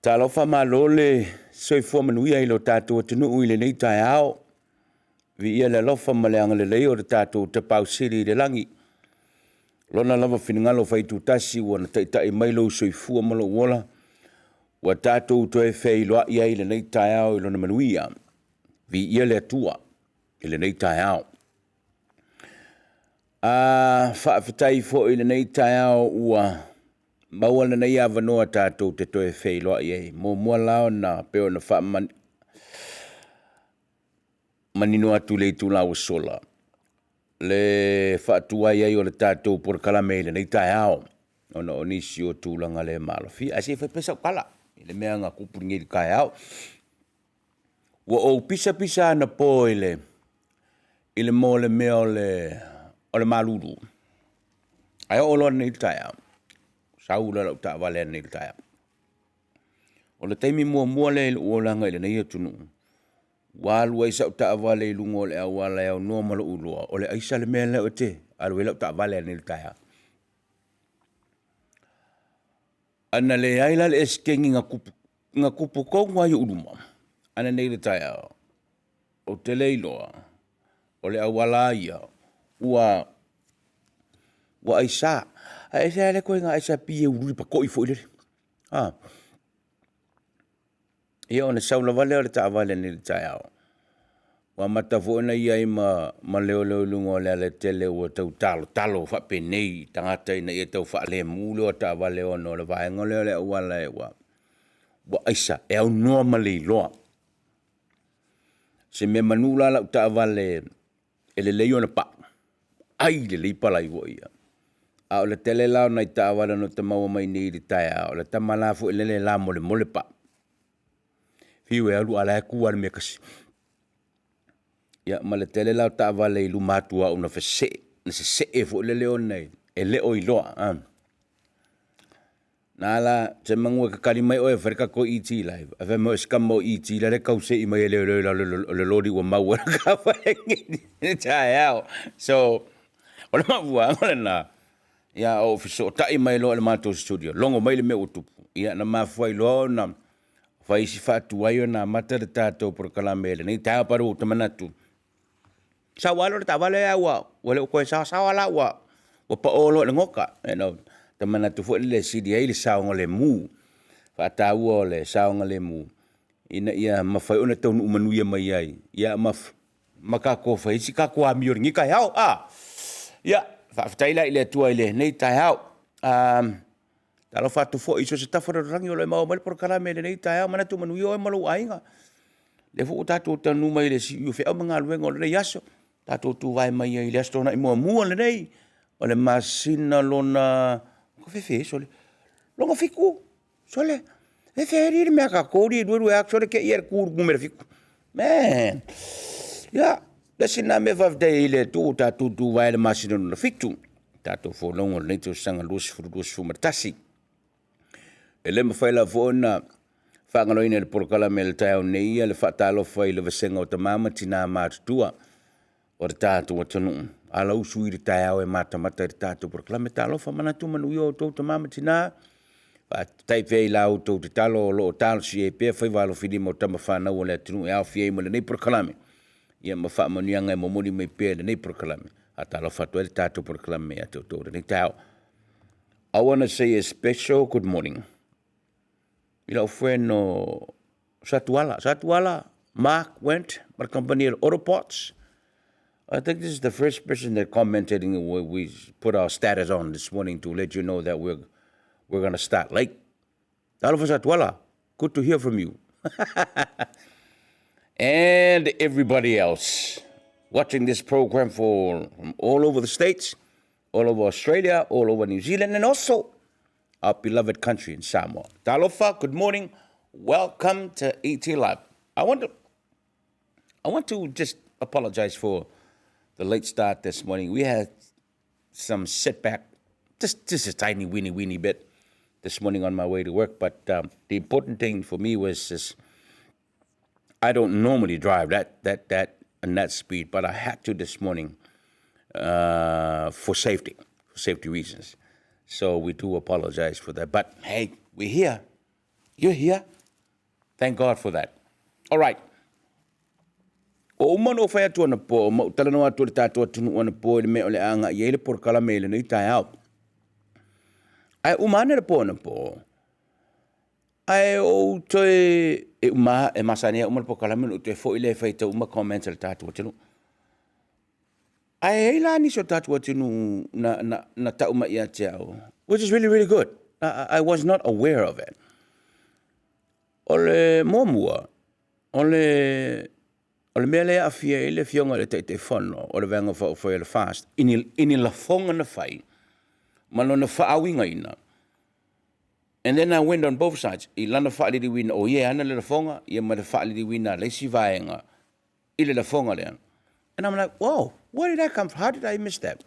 Talofa malo le soifua manuia i lo tatou atunuu i lenei taeao. Viia le alofa ma le agalelei o le tatou Tapaau Sili i le lagi, i Lona lava finagalo faitutasi ua na taitai mai lou soifua ma lou ola, ua tatou toe feiloai ai i lenei taeao i Lona manuia. Viia le Atua i lenei taeao. A faafetai foi i lenei taeao ua maua lenei avanoa tatou te toe feiloai ai. E muamua la ona pei ona faamanino atu i le itula ua sola, le faatuai ai o le tatou polokalame i lenei taeao ona o nisi o tulaga le maalofia. Ae se i fai pea sau tala i le mea na tupu nei i le taeao. Ua ou pisapisa anapo i le mea o le malulu, ae oo loa nei i le taeao, sau loa lau taavale ananei i le taeao. O le taimi muamua lea i lou olaga i lenei atunuu ua alu ai sau taavale i luga o le auala e aunoa ma lou iloa o le aisa le mea lea ou te alu ai lau taavale ananei i le taeao. Ana leai la le eseteni na tupu tonu lava i ou luma ananei i le taeao, ou te le iloa o le auala lava ia ua aisa. Ae ese lava le ituaiga aisa e pei e uliuli patoi foi lele a. Ia ona sau lava lea o le taavale nei i le taeao, ua amata foi ona i ai ma leoleo i luga o le alatele ua tau talotalo faapenei i tagata ina ia tau faalemu le o a taavale ona o le vaega lea o le auala ua aisa, e aunoa ma le iloa. Semeamanu la lau taavale e lelei ona pau, ai lelei palai foi ia, a o le tele la o nai taavale na ota maua mai nei i le taeao, o le tama la foi lele e lamolemole pau, fiu e alu a o la e tu lava i le mea e tasi. Ia ma le tele la o taavale i luma atu o au na fesee, na sesee foi lele ona e le o iloa. Na ala, semeamanu e tatali mai oe e fai le tatou ET Live, ae fai mai o si tama o ET lale e tausei mai e leoleo i lalo o le loli ua mau ai lau taavale i le taeao. So, o le mafuaaga lena na ou fesootai mai loa i le matou studio, logo mai le mea ua tupu, ia na mafua ai loa ona fai si faatuai ona amata le tatou polokalame i lenei taeao. But ua ou manatu, sau lava lea o le taavale ae ua le o toe saosaoa la, ua pao loa i le gota. Ua manatu foi lea e sili ai le saogalemu, faataua o le saogalemu ina ia mafai ona taunuu manuia mai ai, ia ma tatou fai ai si tatou amio i lenei taeao a. Ia, faafetai la i le Atua i lenei taeao. Talofa atu foi i so o se tafa o le lalolagi o lo o maua mai ai le polokalame i lenei taeao, manatu manuia oe ma lou aiga. O lea foi ua tatou taunuu mai i le siui o feau ma galuega o lenei aso, tatou tuvae mai ai i le Aso Toonai muamua lenei o le masina lona fitu. Sole, e fea alii le mea a tatou e 2, 2 sole te i lava e tu i le numera 7. Man, ia, tasi lena mea e faafetai ai i le Atua ua tatou tuvae i le masina lona fitu, tatou folauga o lenei tausaga 2021. E le mafai lava foi ona faagaloina i le polokalame i le taeao nei le faatalofa i le vasega o tama ma tina matutua o le tatou atunuu, alausu i le taeao e matamata i le tatou polokalame. Talofa, manatu manuia outou tama ma tina, faafetai pea i la outou tatalo o lo o talosia ai pea faiva alofilima o tama fanau a le atunuu e aofia ai ma lenei polokalame, ia ma faamanuiaga e momoli mai pea e lenei polokalame. E faatalofa atu ai le tatou polokalame ia te outou i lenei taeao. I want to say a special good morning i lou friend o Satuala, Satuala Mark Went ma le kamupani a le Autobots. I think this is the first person that commented when we put our status on this morning to let you know that we're going to start late. Talofa Satuala, good to hear from you. And everybody else watching this program from all over the States, all over Australia, all over New Zealand, and also our beloved country in Samoa. Talofa, good morning. Welcome to ET Live. I want to just apologize for the late start this morning. We had some setback, just a tiny weeny weeny bit this morning on my way to work. But the important thing for me was just I don't normally drive that that that and that speed, but I had to this morning for safety reasons. So we do apologize for that. But hey, we're here. You're here. Thank God for that. All right. Ua uma ona ou fai atu anapo, ma ou talanoa atu i le tatou atunuu anapo i le mea o le a agai ai le polokalame i lenei taeao. Ae uma ane le po anapo, ae ou toe, e uma, e masani lava e uma le polokalame ona ou toe foi lea e faitau uma comments a le tatou atunuu. Ae i ai la nisi o le tatou atunuu na tau mai ia te au, which is really, really good. I was not aware of it. O le muamua, o le mea lea e aafia ai le Afioga i le Taitaifono o le Vaega Faaupufai a le FAST i ni lafoga na fai ma lona faauigaina. And then I went on both sides i lana faaliliuina o ia e ana le lafoga ia ma le faaliliuina a le isi vaega i le lafoga lea. And I'm like, whoa, where did that come from? How did I miss that?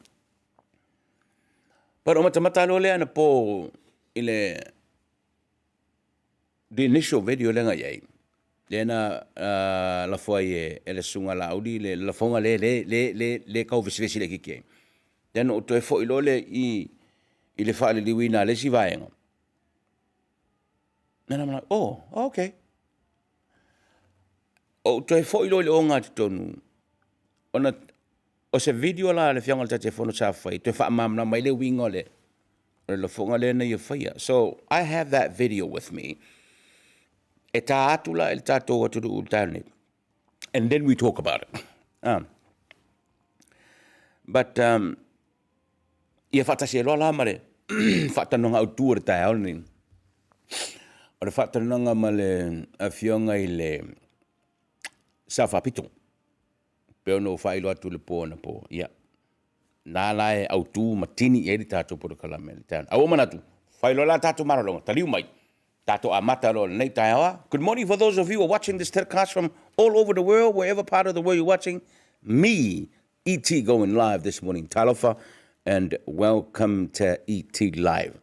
But o matamata loa lea anapo i le the initial video lea na i ai, lea na lafo ai e le Susuga Laauli le lafoga lea le tau vesivesi laitiiti ai. Lea na ou toe foi loa lea i i le faaliliuina a le isi vaega. And I'm like, oh, okay. Ou toe foi loa i le ogatotonu, ona o se video la a le Afioga i le Taitaifono sa fai, toe faamalamalama ai le uiga o le lafoga lea na ia faia. So, I have that video with me. E ta atu la i le tatou atunuu i le taeao nei. And then we talk about it. But, ia faatasi ai loa la ma le faatalanoaga autu o le taeao lenei. O le faatalanoaga ma le Afioga i le Sao Faapito. Pei ona ou faailoa atu i le po anapo, ia, na la e autu ma tini i ai le tatou polokalame i le taeao. Ae ua ou manatu, fai loa la tatou malologa, taliu mai, tatou amata loa i lenei taeao. Good morning for those of you who are watching this telecast from all over the world, wherever part of the world you're watching me, ET going live this morning. Talofa and welcome to ET Live.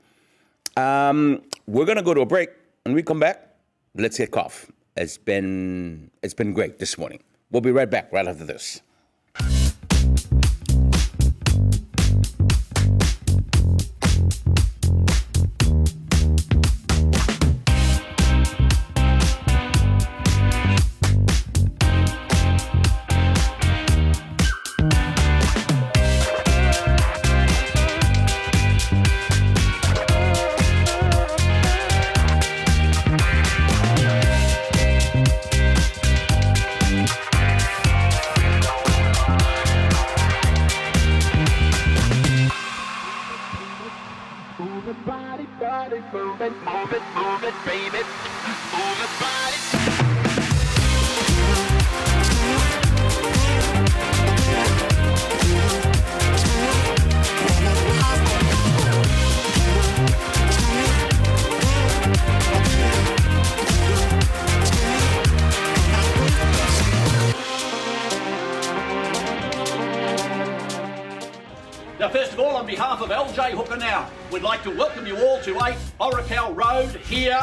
We're going to go to a break. When we come back, let's kick off. It's been, it's been great this morning. We'll be right back right after this. Now, first of all, on behalf of LJ Hooker Now, we'd like to welcome you all to 8 Orakau Road here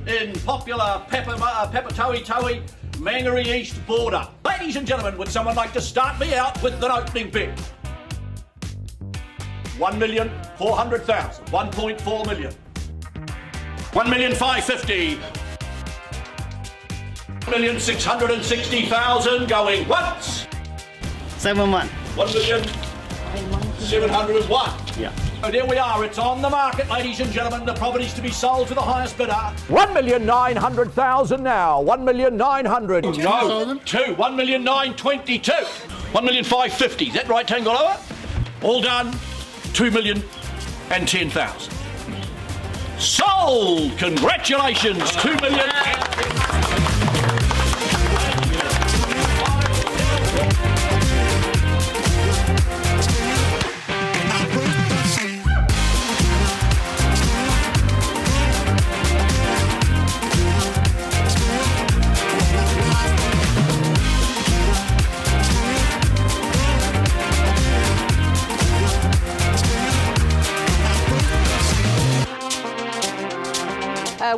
in popular Papatoetoe, Mangere East border. Ladies and gentlemen, would someone like to start me out with an opening bid? 1,400,000, 1.4 million. 1,550,000. 1,660,000 going once. 7-1. 1,701,000. Yeah. Oh, there we are. It's on the market, ladies and gentlemen. The property's to be sold to the highest bidder. 1,900,000 now. 1,900,000. No. 2. 1,922,000. 1,550,000. Is that right, Tangaloa? All done. 2,010,000. Sold! Congratulations, 2 million.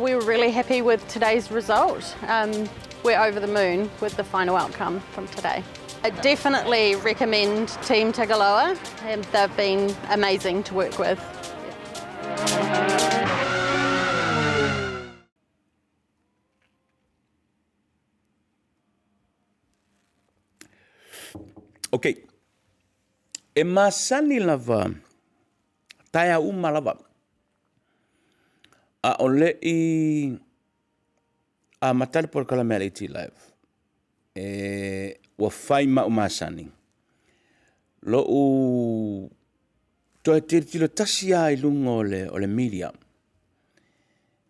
We were really happy with today's result. We're over the moon with the final outcome from today. I definitely recommend Team Tagaloa. They've been amazing to work with. Okay. E masani lava taeao uma lava a o le i amata le polokalame a le AT Live, e ua fai ma ou masani lou toe tilotilo tasi lava i luga o le media,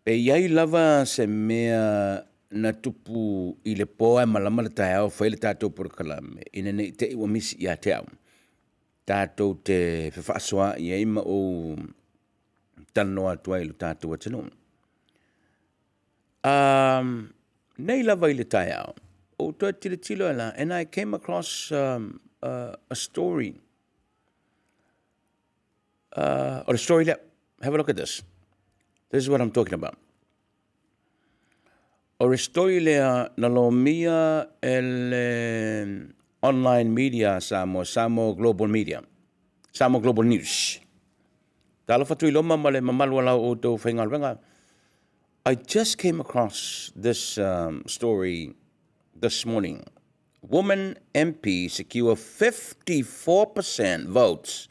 pe i ai lava se mea na tupu i le po ae malama le taeao o fai le tatou polokalame ina ne i te i ua misi ia te au, tatou te fefaasoaai ai ma ou talanoa atu ai i le tatou atunuu. Nei lava i le taeao, ua ou toe tilotilo la, and I came across a story. O le story lea, have a look at this. This is what I'm talking about. O le story lea na lomia e le online media a Samoa, Samoa Global Media, Samoa Global News. Talofa Tuiloma ma le mamalu o lau outou faigaluega. I just came across this story this morning. Woman MP secure 54% votes,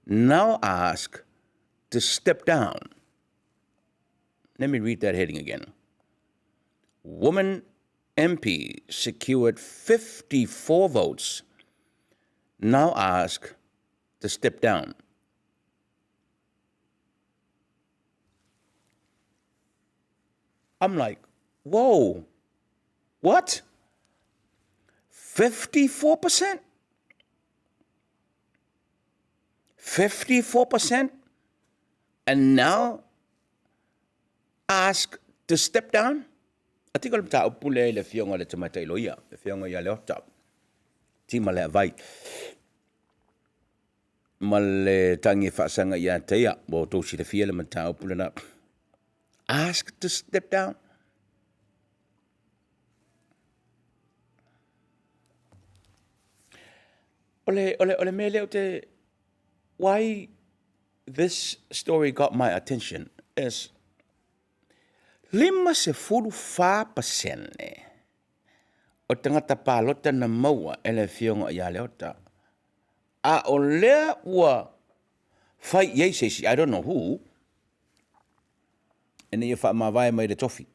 now ask to step down. Let me read that heading again. Woman MP secured 54 votes, now ask to step down. I'm like, whoa, what? 54%? 54%? And now ask to step down? I think o le mataupu lea i le afioga i le Tamaitai Loia, le afioga ia Leota, Timaleavai, ma le tagi e faasaga ia te ia, ua outou silafia le mataupu lena. Ask to step down. O le, o le, o le mea lea ou te, why this story got my attention is 54% o tagata palota na maua e le afioga ia Leota. A o lea ua fai i ai se isi, I don't know who, ina ia faamavae mai le tofi.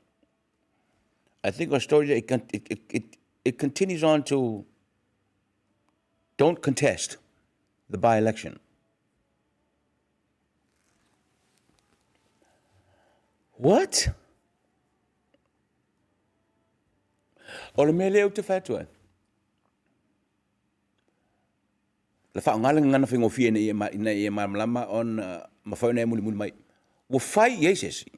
I think o story it, it, it, it continues on to don't contest the by-election. What? O le mea lea ou te fai atu ai, le faaaoga le gagana faigofie ina ia, ina ia malamalama ona mafai ona e mulimuli mai. Ua fai i ai se isi,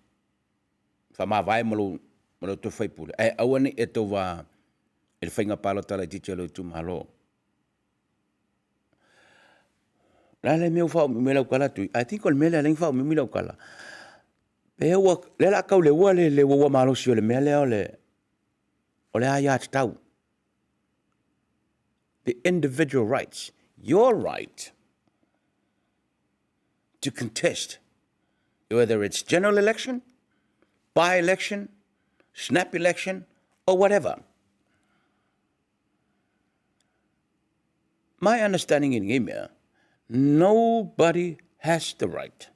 faamavae ma lou, ma lou tofi faipule, ae aua ne i e tauva i le faiga palota laitiiti a lou itumalo. O le a le mea ua faaumiumi ai lau tala Tui? I think o le mea lea e ala ai ona faaumiumi lau tala, pei ua, lea o le a tau leua le uaua malosi o le mea lea o le, o le aiatatau. The individual rights. Your right to contest, whether it's general election, by-election, snap election, or whatever. My understanding in mea, nobody has the right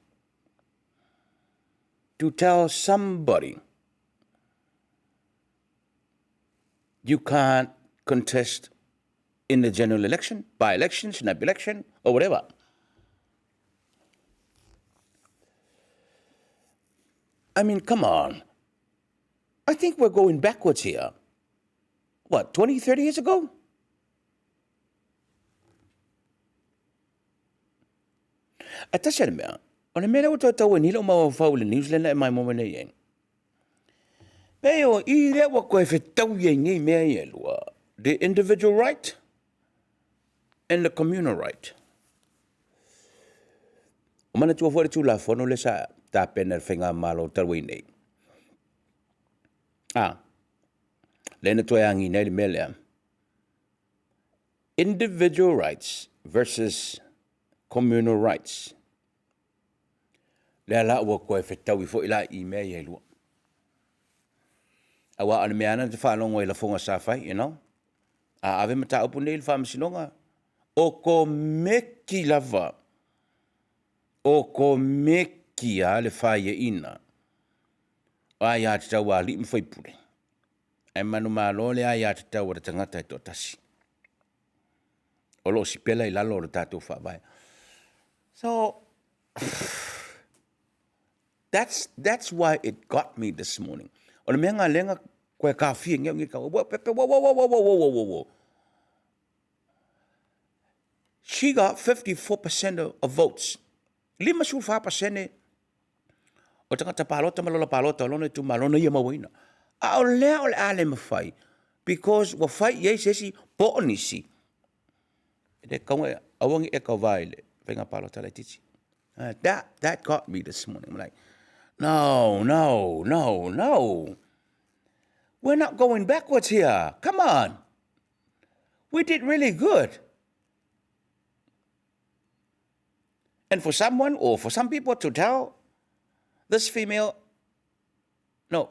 to tell somebody you can't contest in the general election, by-election, snap election, or whatever. I mean, come on. I think we're going backwards here. What, 20, 30 years ago? Ae tasi a le mea, o le mea lea ua toe tau e ni lou mafaufau i le New Zealand e mai mo nei ai. Pei o i lea ua toe fetaui ai nei mea ia e lua, the individual right and the communal right. O manatua foi le Tulafono lea sa tapena e le Faigamalo talu ai nei. A, lea na toe agiina ai le mea lea. Individual rights versus communal rights. Lea la ua toe fetaui foi la i mea ia e lua. Aua o le mea na te faalogo i lafoga sa fai, you know. A ave mataupu nei i le faamasinoga. O komeki lava, o komeki a le faiaina o aiatatau a alii ma faipule, ae manumalo le aiatatau a le tagata e toatasi, o lo o sipela i lalo o le tatou Faavae. So that's why it got me this morning. O le mea lena o lea na toe taofia nei au uou. She got 54% of votes. 54% o tagata palota ma lola palota o lona itumalo na ia mauaina. A o lea o le a le mafai because ua fai i ai se isi po o nisi, e le tatau ona e, aua ne i e tauva i le faiga palota laitiiti. That got me this morning. I'm like, no, no, no, no. We're not going backwards here. Come on. We did really good. And for someone or for some people to tell this female, no,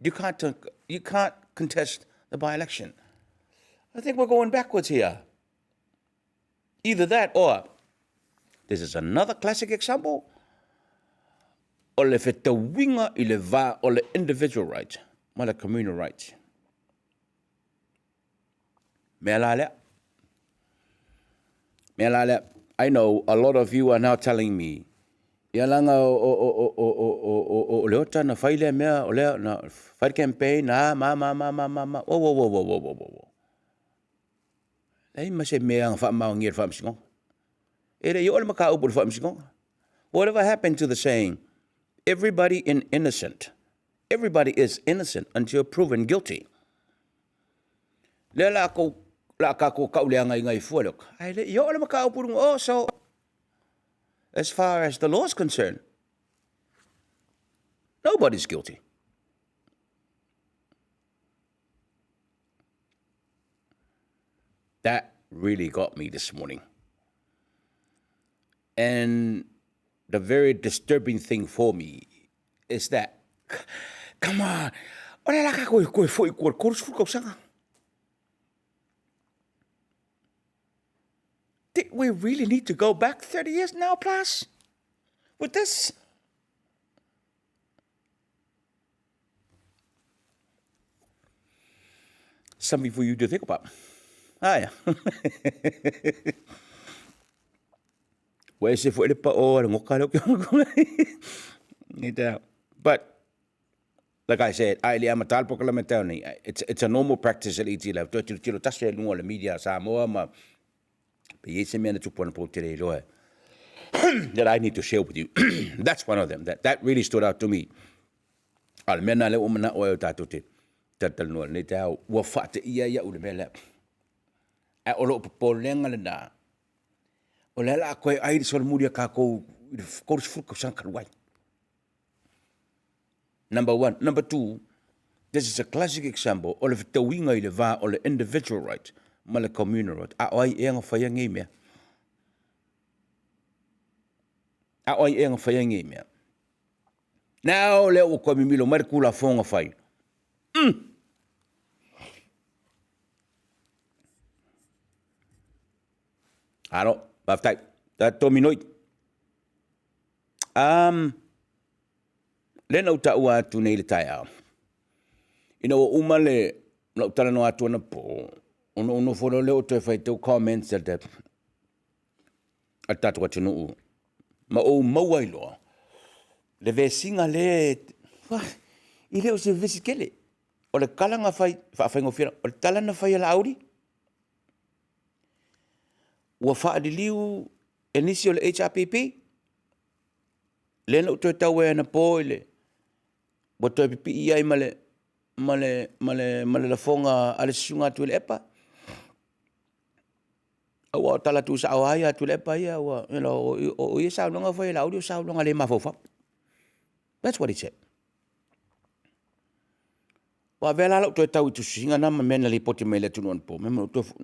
you can't, you can't contest the by-election. I think we're going backwards here. Either that or, this is another classic example, o le fetauiga i le va o le individual right ma le communal right. Mea la lea. Mea la lea. I know a lot of you are now telling me, ia laga o Leota na fai lea mea, o lea na fai le campaign, a ma ma ma ma ma ma, wo wo wo wo wo wo wo. Leai ma se mea na faamaonia e le Faamasinoga. E le i oo le mataupu i le Faamasinoga. Whatever happened to the saying, everybody in innocent, everybody is innocent until proven guilty. Lea la kou la kākou kauleagaina i fua leo. Ae le i oo le mataupu i luga, oh, so as far as the law is concerned, nobody's guilty. That really got me this morning. And the very disturbing thing for me is that, come on, o le la kākou e koe foi kua le 30 tausaga. Did we really need to go back 30 years now plus with this? Something for you to think about. Aia. Ua ese foi le pao a le goka lea ou te But like I said, a e le amata le polokalame taeao nei, it's a normal practice e le iti lau toe tilotilo tasi ai i luga o le media a Samoa ma pe i ai se mea na tupu anapo ou te le iloa that I need to share with you. That's one of them. That really stood out to me. A o le mea lena lea ua manao ai o tatou te talatalanoa i lenei taeao, ua faateia ai au i le mea lea. Ae o lou popolega lena, o lea o le a toe ai le solomuli a tatou i le 30 tausaga talu ai. Number one. Number two, this is a classic example o le fetauiga i le va o le individual right ma le communal right. A o ai ea na faia nei mea? A o ai ea na faia nei mea? Now lea ua toe mimilo mai le Tulafono na fai. Alo, faafetai. Tatou minoi. Lea na ou taua atu nei i le taeao, ina ua uma le lau talanoa atu anapo, ona ou nofo loa lea ou toe faitau comments a le tatou atunuu, ma ou maua ai loa le vesiga lea, e le o se vesi tele. O le tala na fai, faafaigofie, o le tala na fai e Laauli, ua faaliliu e nisi o le HRPP, lea na ou toe tau ai anapo i le, ua toe pipii ai ma le, ma le, ma le, ma le lafoga a le Susuga a Tuilaepa. Aua o tala tuusao lava ia a Tuilaepa ia, ua, you know, o ia saunoaga foi a Laauli o saunoaga le mafaufau. That's what he said. Ua avea la lau toe tau i tusiga na ma mea na lipoti mai le atunuu anapo, o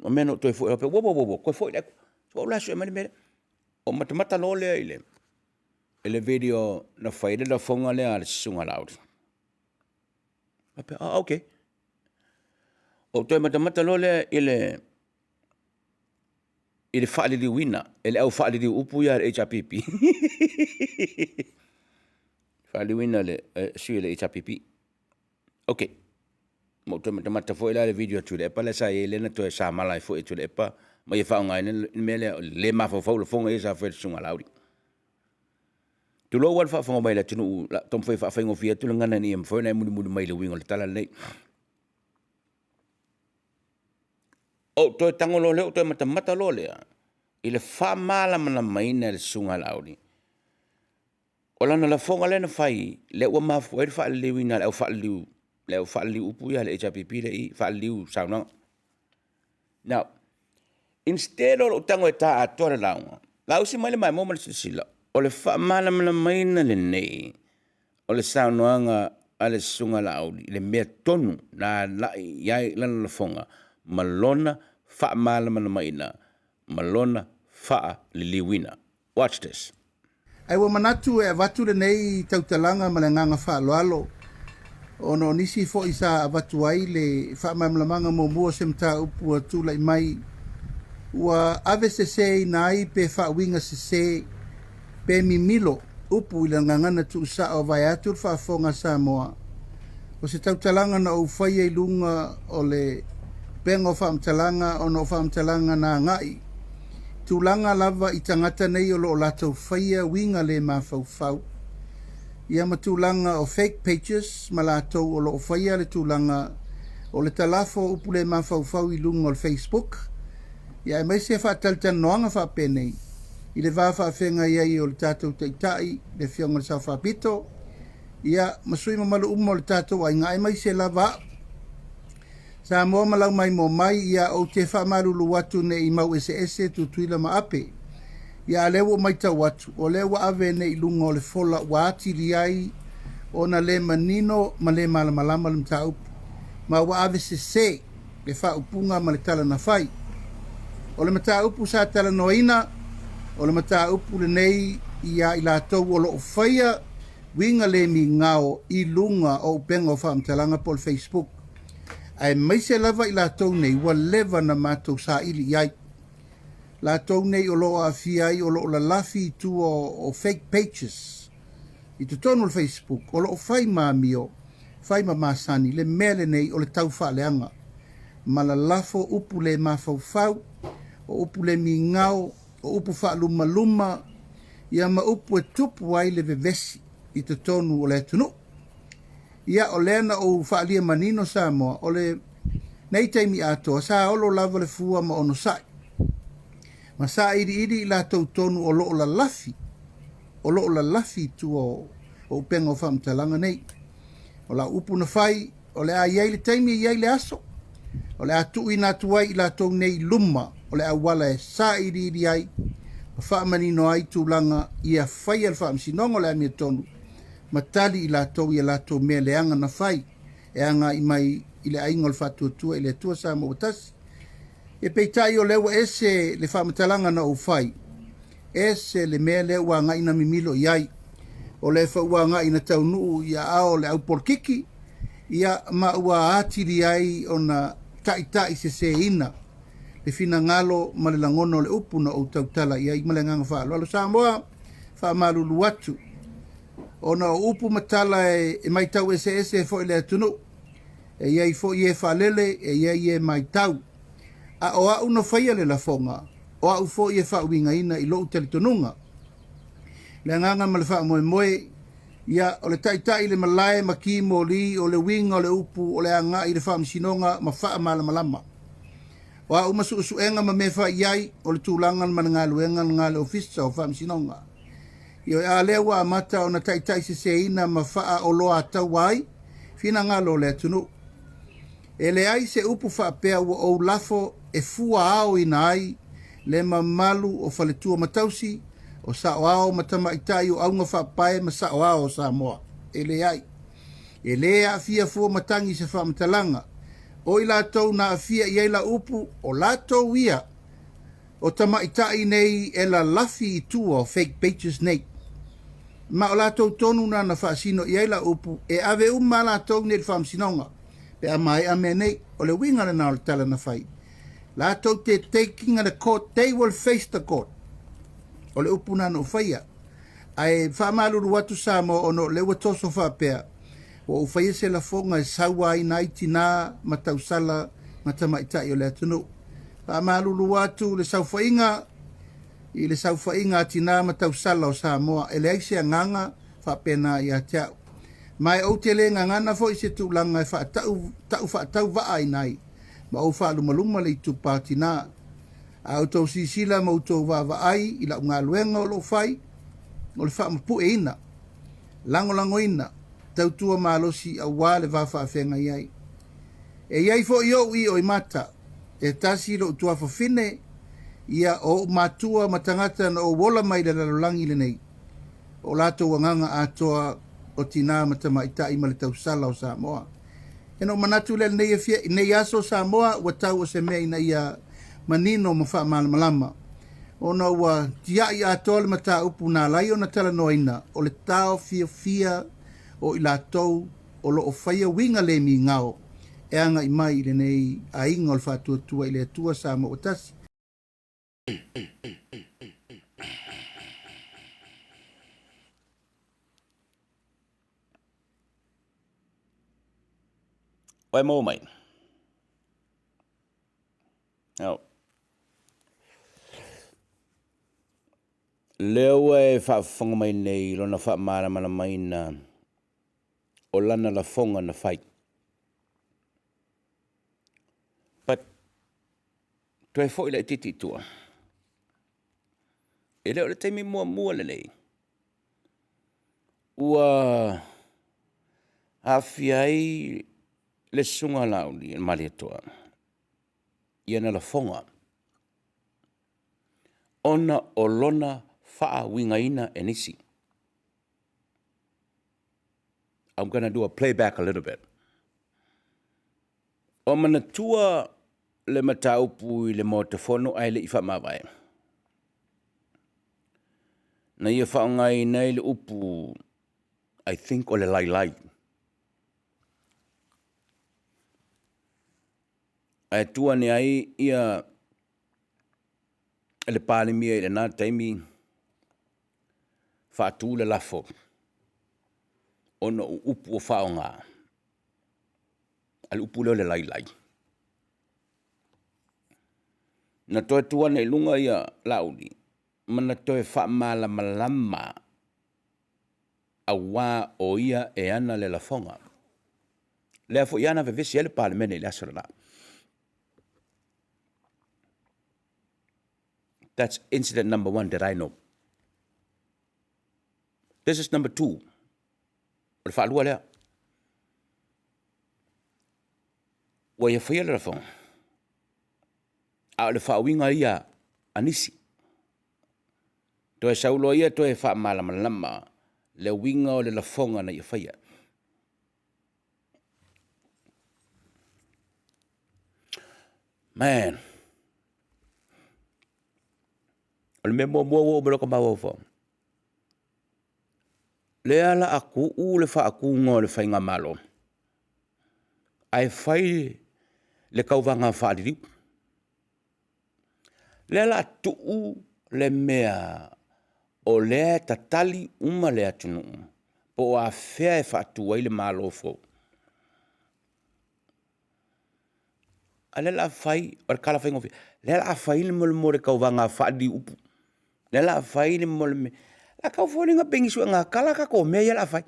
mea na ou toe foi, wo, wo, wo, wo, toe foi le aku. So, ou la sue mai le mea lea. O matamata loa lea i le, i le video na fai le lafoga lea a le Susuga Laauli. Faapea, ah, okay. Ou toe matamata loa lea i le. i le faaliliuina e le au faaliliu upu ia a le HRPP. Faaliliuina e le sui o le HRPP. Ok, ma ou toe matamata foi la i le video a Tuilaepa lea sa i ai lea na toe samala ai foi e Tuilaepa ma ia faaaogaina le mea lea o le le mafaufau o lafoga ia sa fai e le Susuga a Laauli. Tulou lava le faafofoga mai a le atunuu, o le a taumafai e faafaigofie atu le gagana ina ia mafai ona e mulimuli mai i le uiga o le tala lenei. Ou toe tago loa lea ou toe matamata loa lea i le faamalamalamaina e le Susuga a Laauli o lana lafoga lea na fai lea ua mafua ai le faaliliuina e le au faaliliu upu ia a le HRPP lea e i i, faaliliu saunoaga. Now, instead o lou tago e ta atoa le lauga, vausi mai le maimoa ma le silasila, o le faamalamalamaina lenei o le saunoaga a le Susuga a Laauli i le mea tonu na agai i ai lana lafoga ma lona faamalamalamaina ma lona faaliliuina. Watch this. Ae ua manatu e avatu lenei tautalaga ma le agaga faaaloalo ona o nisi foi sa avatu ai le faamalamalamaga muamua o se mataupu ua tulai mai ua ave seseina ai pe faauiga sese pe mimilo upu i le gagana tuusao vaeatu le faafofoga a Samoa. O se tautalaga na ou faia i luga o le upega o faamatalaga ona o faamatalaga na agai tulaga lava i tagata nei o lo o latou faia uiga le mafaufau ia ma tulaga o fake pages ma latou o lo o faia le tulaga o le talafo o upu le mafaufau i luga o le Facebook ia aemaise faatalatalanoaga faapenei i le va faafeagai ai o le tatou Taitai le Afioga i le Sao Faapito ia ma sui usufono mamalu uma o le tatou aiga aemaise lava a'u Samoa ma lau maimoa mai, ia ou te faamalulu atu ne i mau eseese Tutuila ma Ape. Ia a lea ua ou matau atu, o lea ua ave nei i luga o le fola ua atili ai ona le manino ma le malamalama le mataupu, ma ua ave sese le faaupuga ma le tala na fai. O le mataupu sa talanoaina, o le mataupu lenei ia i latou o lo o faia uiga le migao i luga o upega o faamatalaga po o le Facebook, aemaise lava i latou nei ua leva na matou saili i ai. Latou nei o lo o aafia ai o lo o lalafi i tua o fake pages i totonu o le Facebook, o lo o fai ma amio, fai ma masani le mea lenei o le taufaaleaga ma lalafo upu le mafaufau, o upu le migao, o upu faalumaluma, ia ma upu e tupu ai le vevesi i totonu o le atunuu. Ia, o lea na ou faaalia manino Samoa, o le nei taimi atoa, sa olo lava le fua ma onosai, ma sailiili i latou tonu o lo o lalafi, o lo o lalafi i tua o upega o faamatalaga nei. O lau upu na fai, o le a i ai le taimi e i ai le aso, o le a tuuina atu ai i latou nei i luma o le auala e sailiili ai ma faamanino ai tulaga ia faia le faamasinoga o le amiotonu ma tali i latou i a latou mea leaga na fai e agai mai i le aiga o le Faatuatua i le Atua Samoa ua Tasi. Ia peitai o lea ua ese le faamatalaga na ou fai, ese le mea lea ua agai na mimilo i ai. O lea foi ua agai na taunuu i aao o le au polokiki, ia ma ua atili ai ona taitaiseseina le finagalo ma le lagona o le upu na ou tautala i ai ma le agaga faaaloalo. Samoa, faamalulu atu ona o upu ma tala e matau eseese foi le atunuu. E i ai foi e faalele, e i ai e matau. A o au na faia le lafoga, o au foi e faauigaina i lou talitonuga. Le agaga ma le faamoemoe, ia, o le taitai i le malae ma ki moli, o le uiga o le upu o le agai i le faamasinoga ma faamalamalama. O a uma suesuega ma mea fai i ai, o le tulaga ma le galuega lena a le Ofisa o Faamasinoga. Ioe, a lea ua amata ona taitaiseseina ma faaoloataua ai finagalo o le atunuu. E leai se upu faapea ua ou lafo e fua aoina ai le mamalu o faletua ma tausi, o saoao ma tamaitai o auga faapae ma saoao o Samoa. E leai. E lē aafia fua matagi i se faamatalaga. O i latou na aafia i ai lau upu, o latou ia o tamaitai nei e lalafi i tua o fake pages nei. Ma o latou tonu na na faasino i ai lau upu, e ave uma a latou nei i le faamasinoga pe a maea mea nei. O le uiga lena o le tala na fai. Latou te taking the court, they will face the court. O le upu na na ou faia. Ae faamalulu atu Samoa ona o lea ua toso faapea, ua ou faia se lafoga e sauaina ai tina ma tausala ma tamaitai o le atunuu. Faamalulu atu le saofaiga i le saofaiga a tina ma tausala o Samoa, e leai se agaga faapena ia te au. Ma e ou te le gagana foi i se tulaga e faatau ta'u faatauvaaina ai ma ou faalumaluma le itupa o tina. A outou silasila ma outou vaavaai i la'u galuega o lo'o fai, o le faamapu'eina, lagolagoina, tautua malosi auā le va faafeagai ai. E i ai foi o'u i'o i mata, e tasi lo'u tuafafine, ia o o'u matua ma tagata na ou ola mai i le lalolagi lenei, o latou agaga atoa o tinā ma tamaitai ma le tausala o Samoa. Ina ou manatu lea lenei afia, nei aso Samoa ua tau o se mea ina ia manino ma faamalamalama, ona ua tia'i atoa le mataupu na ala ai ona talanoaina o le taofiofia o i latou o lo o faia uiga le migao e aga'i mai i lenei aiga o le Faatuatua i le Atua Samoa ua Tasi. Oe maua mai. Ao. Lea ua e faafofoga mai nei i lona faamalamalamaina o lana lafoga na fai. But toe foi laitiiti i tua. E le o le taimi muamua lenei ua aafia ai le susuga a Laauli le Malietoa i ana lafoga ona o lona faauigaina e nisi. I'm gonna do a playback a little bit. O manatua le mataupu i le Maota Fono ae le i faamavae. Na ia faaaogaina ai le upu I think o le lailai. Ae tua ane ai ia le Palemia i lena taimi faatu le lafo ona o upu ua faaaoga, a o le upu lea o le lailai. Na toe tu ane i luga ia Laauli ma na toe faamalamalama aua o ia e ana le lafoga. Lea foi lava na vevesi ai le Palemene i le aso lena. That's incident number one that I know. This is number two. O le faalua lea. Ua ia faia le lafoga, a o le faauiga ia a nisi. Toe sau loa ia toe faamalamalama le uiga o le lafoga na ia faia. Man, o le mea muamua ua oo mai loa ka mafaufau, lea la a tuu le faatuga o le faigamalo, ae fai le tauvaga faaliliu. Lea la a tuu le mea o lea e tatali uma le atunuu po o afea e faatu ai le Malo fou. A o lea o le a fai, o le tala faigofie, o lea o le a fai le mea o le tauvaga faaliliuupu. O lea o le a fai le mea o le a tau foliga pei ni suega tala a tatou mea ia o le a fai.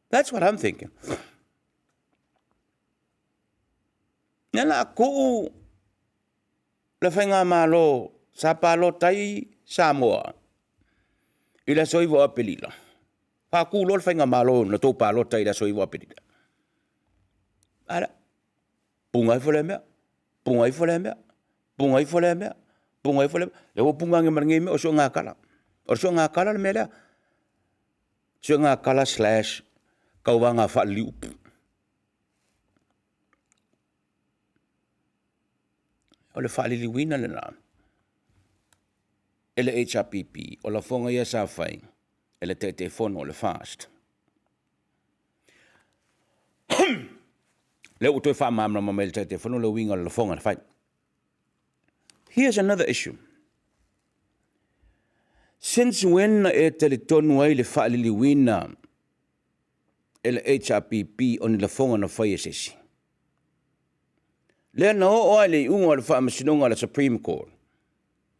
That's what I'm thinking. O lea o le a tuu le faigamalo sa palota ai Samoa i le aso 9 o Aperila, faatu loa le faigamalo na outou palota ai i le aso 9 o Aperila. A lea, puna ifo lea mea, puna ifo lea mea, puna ifo lea mea, puna ifo lea mea, lea ua puna ane ma lenei mea o suegatala. O le suegatala le mea lea, suegatala slash tauvaga faaliliuupu. O le faaliliuina lena e le HRPP o lafoga ia sa fai e le Taitaifono o le FAST. Lea ua toe faamalamalama mai e le Taitaifono le uiga o le lafoga na fai. Here's another issue. Since when na e talitonu ai le faaliliuina e le HRPP o ni lafoga na fai e se isi? Lea na oo lava i le iuga o le faamasinoga a le Supreme Court,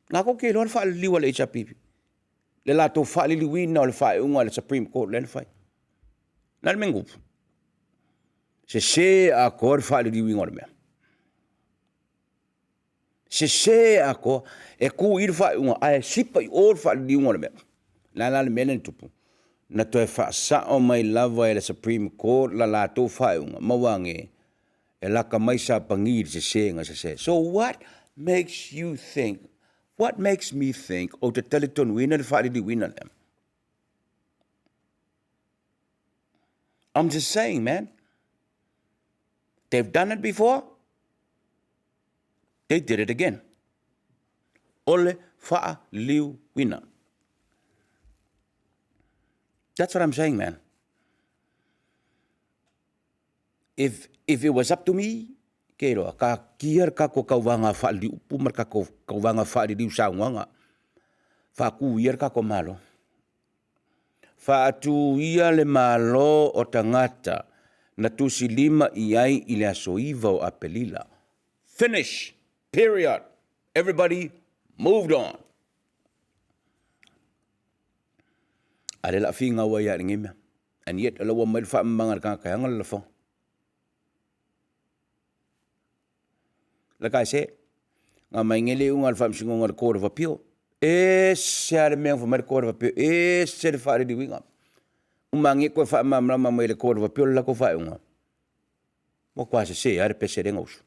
latou te iloa le faaliliu a le HRPP, le latou faaliliuina o le faaiuga a le Supreme Court lea na fai. O le a le mea na tupu? Sese atoa le faaliliuina o le mea. Sese atoa, e tu i i le faaiuga ae sipa i o le faaliliuga o le mea. O le a la le mea lea na tupu? Na toe faasao mai lava e le Supreme Court la latou faaiuga, ma ua ane, e lata mai Sapani i le sese na sese. So what makes you think, what makes me think ou te talitonuina le faaliliuina lea? I'm just saying, man. They've done it before, they did it again. O le faaliliuina. That's what I'm saying, man. If, if it was up to me, ke iloa, ka kia le kako kauvaga faaliliuupu ma le kako kauvaga faaliliu saunoaga, faatu ia le kako Malo. Faatu ia le Malo o tagata na tusilima i ai i le aso 9 o Apelila. Finish! Period! Everybody moved on. A le la finau ai ia i lenei mea. And yet, o la ua mai le faamamaga a le tagata e ana le lafoga. Like I said, nga mai nei le iuga o le Faamasinoga o le Court of Appeal, ese lava le mea na fai mai le Court of Appeal, ese le faaliliuina. Uma ane toe faamalamalama mai e le Court of Appeal le latou faaiuga, ua matua sese lava le pese lea na usu.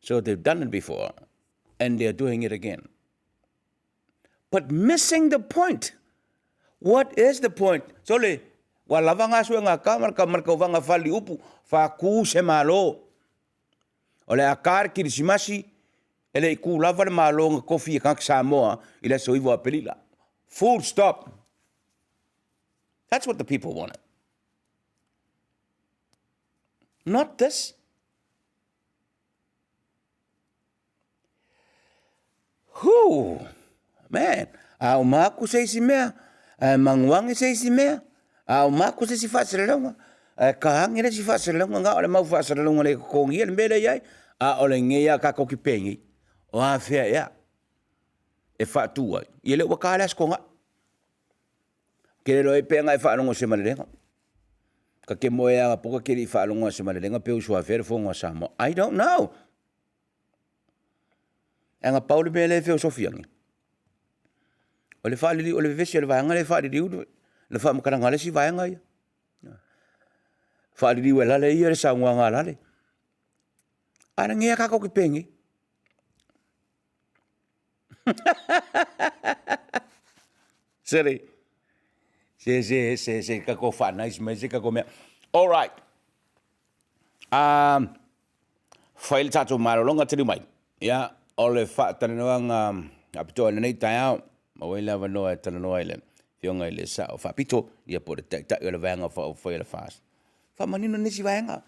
So they've done it before and they are doing it again. But missing the point. What is the point? Sole, ua lava ngā suega ka ma le kauvaga faliupu, faatu se Malo. O le a ka le Kirisimasi, e le i kū lava le Malo na tofi e tagata Samoa i le aso 9 o Aperila. Full stop. That's what the people wanted. Not this. Whoo! Man, a uma aku se isi mea, ae maguage se isi mea, a uma aku se isi faasalalauga, ae kaage le isi faasalalauga, na o le mau faasalalauga le totogia le mea lea i ai, a o lenei lava tatou te penei, o afea ea e faatu ai, ia lea ua ta le Aso Toonai. Ke le iloa ai pe ana e faalogo i se malelega. Ka te moe anapo ka te le i faalogo i se malelega pe usu afea le fono a Samoa. I don't know. E ana pau le mea lea e feosofi ane. O le faaliliu, o le vevesi o le vaega lea e faaliliu le faamatalaga a le isi vaega ia. Faaliliu e lale ia le saunoaga a lale. A lenei a tatou te penei. Sere, se, se, se, se, kako wha-nice mai se kako mea. All right. Um, fai le tatou malologa taliu mai. Ia, o le faatalanoaga faapitoa i lenei taeao, maua ai le avanoa e talanoa ai le Afioga i le Sao Faapito, ia po o le Taitai o le Vaega Faaupufai a le FAST. Faamanino nisi vaega.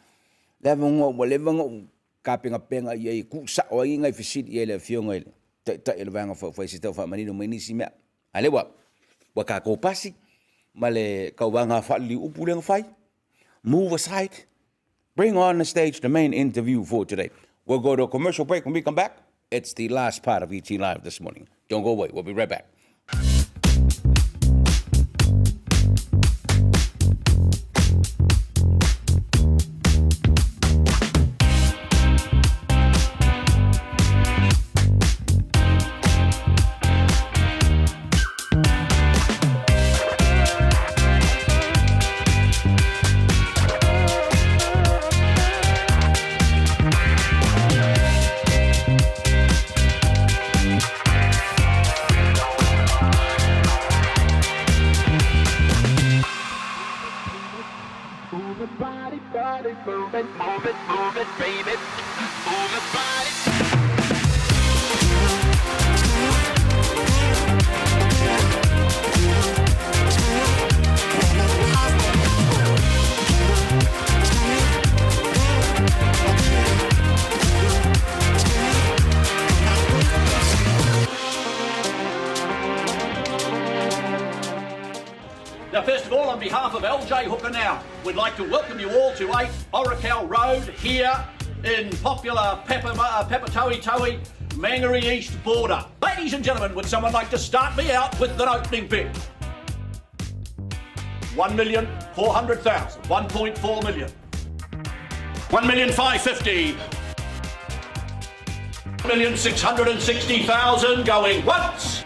Le avanoa ua leva ona ou tapenapena i ai e tuusao ai nai fesili i ai le Afioga i le Taitai o le Vaega Faaupufai se i tau faamanino mai nisi mea. A lea ua, ua tatou pasi ma le tauvaga faaliliuupu lea na fai. Move aside. Bring on the stage the main interview for today. We'll go to a commercial break. When we come back, it's the last part of ET Live this morning. Don't go away. We'll be right back. Now, first of all, on behalf of LJ Hooker Now, we'd like to welcome you all to 8 Orakau Road here in popular Papatoetoe, Mangere East border. Ladies and gentlemen, would someone like to start me out with an opening bid? 1,400,000, 1.4 million. 1,550,000. 1,660,000 going once.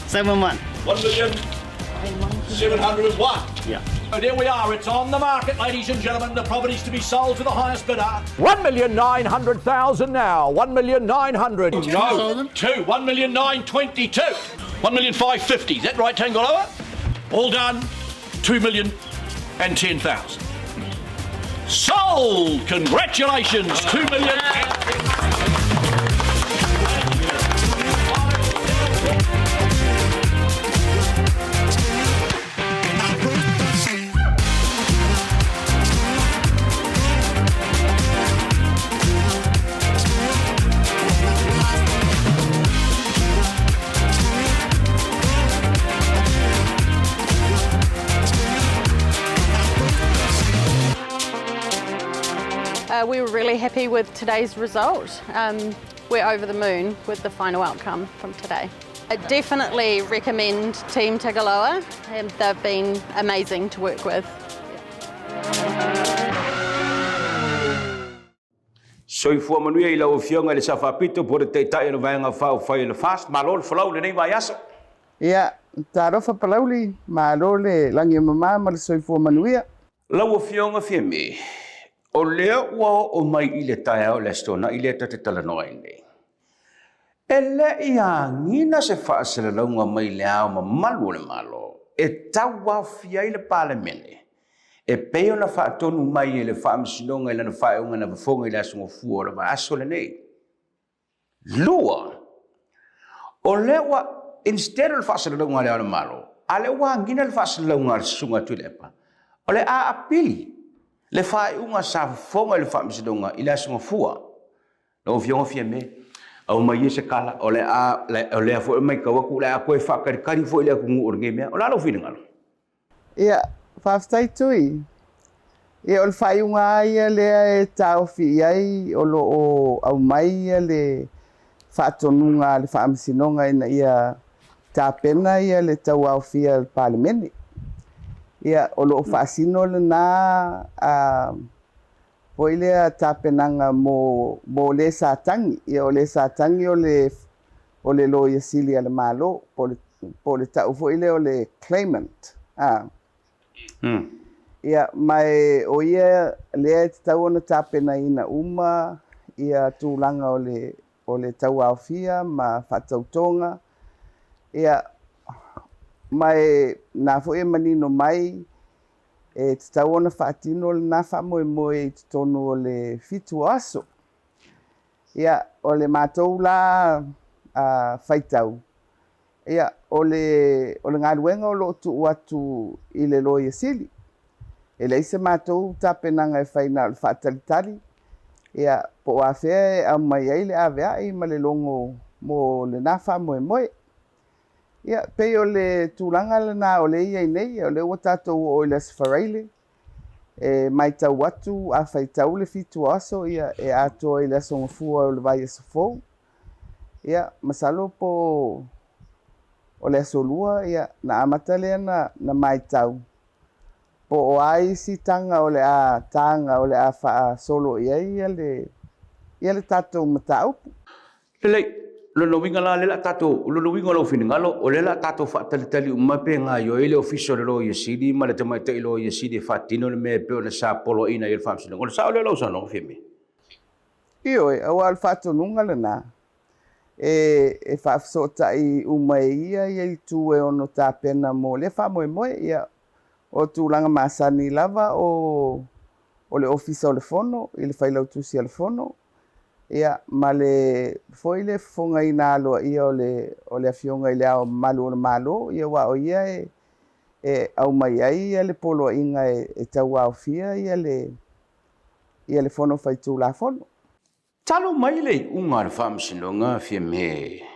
7-1. 1,701,000. Yeah. So there we are. It's on the market, ladies and gentlemen. The property's to be sold to the highest bidder. 1,900,000 now. 1,900,000. No. 2. 1,922,000. 1,550,000. Is that right, Tangaloa? All done. 2,010,000. Sold! Congratulations. 2 million. We were really happy with today's result. We're over the moon with the final outcome from today. I definitely recommend Team Tagaloa. They've been amazing to work with. Soifua manuia i lau Afioga i le Sao Faapito po o le Taitai o le Vaega Faaupufai o le FAST. Malo le folau i lenei vaiaso. Ia, talofa Palauli, malo le lagi e mama ma le soifua manuia. Lau Afioga Fiame, o lea ua oo mai i le taeao o le Aso Toonai lea ta te talanoa ai nei. E le i agina se faasalalauga mai le Ao Mamalu o le Malo e tauaofia ai le Palemene e pei ona faatonu mai e le Faamasinoga i lana faaiuga na fofoga i le Aso Gafua o le vaiaso lenei. 2, o lea ua, instead o le faasalalauga a le Ao o le Malo, a lea ua agina le faasalalauga a le Susuga a Tuilaepa, o le a apili le faaiuga sa fofoga i le Faamasinoga i le Aso Gafua. Lau Afioga Fiame, aumai ia se kala, o le a, o lea foi e matau atu, o le a toe faatalitali foi le atunuu o lenei mea. O le a lou finagalo? Ia, faafetai Tui. Ia, o le faaiuga lava ia lea e taofi i ai o lo o aumai le faatonuga a le Faamasinoga ina ia tapena le tauaofia o le Palemene. Ia, o lo o faasino lena foi lea tapenaga mo mo le sa tagi. Ia, o le sa tagi o le o le Loia Sili a le Malo, po o le po o le tau foi lea o le claimant. A. Ia, ma e o ia lea e tatau ona tapenaina uma ia tulaga o le o le tauaofia ma faatautoga. Ia, ma e na foi e manino mai e tatau ona faatino lena faamoemoe i totonu o le 7 o aso. Ia, o le matou la faitau, ia, o le, o le galuega o lo o tuu atu i le Loia Sili. E leai se matou tapenaga e fai na o le faatalitali, ia, po o afea e aumai ai le aveai ma le logo mo lena faamoemoe. Ia, pei o le tulaga lena o lea e i ai nei, o lea ua tatou oo i le Aso Faraile, e matau atu a faitau le 7 o aso, ia, e atoa i le Aso Gafua o le vaiaso fou. Ia, masalo po o le Aso Lua, ia, na amata lea na, na matau po o a isi taga o le a taga o le a faasolo i ai ia le, ia le tatou mataupu. Lelei, lona uiga la, lea o le a tatou, o lona uiga o lou finagalo, o lea o le a tatou faatalitali uma pe gaoioi le Ofisa o le Loia Sili ma le Tamaitai Loia Sili e faatino le mea e pei ona sa poloaiina ai e le Faamasinoga. O le sao lea o lau saunoaga, Fiame? Ioe, aua o le faatonuga lena, e, e faafesootai uma e ia ia itu e ono tapena mo lea faamoemoe. Ia, o tulaga masani lava o, o le Ofisa o le Fono i le Failautusi a le Fono, ia, ma le foi le fofogaina aloaia o le, o le Afioga i le Ao Mamalu o le Malo, ia aua o ia e, e aumai ai ia le poloaiga e, e tauaofia ia le, ia le Fono Faitulafono. Talu mai le iuga a le Faamasinoga Fiame.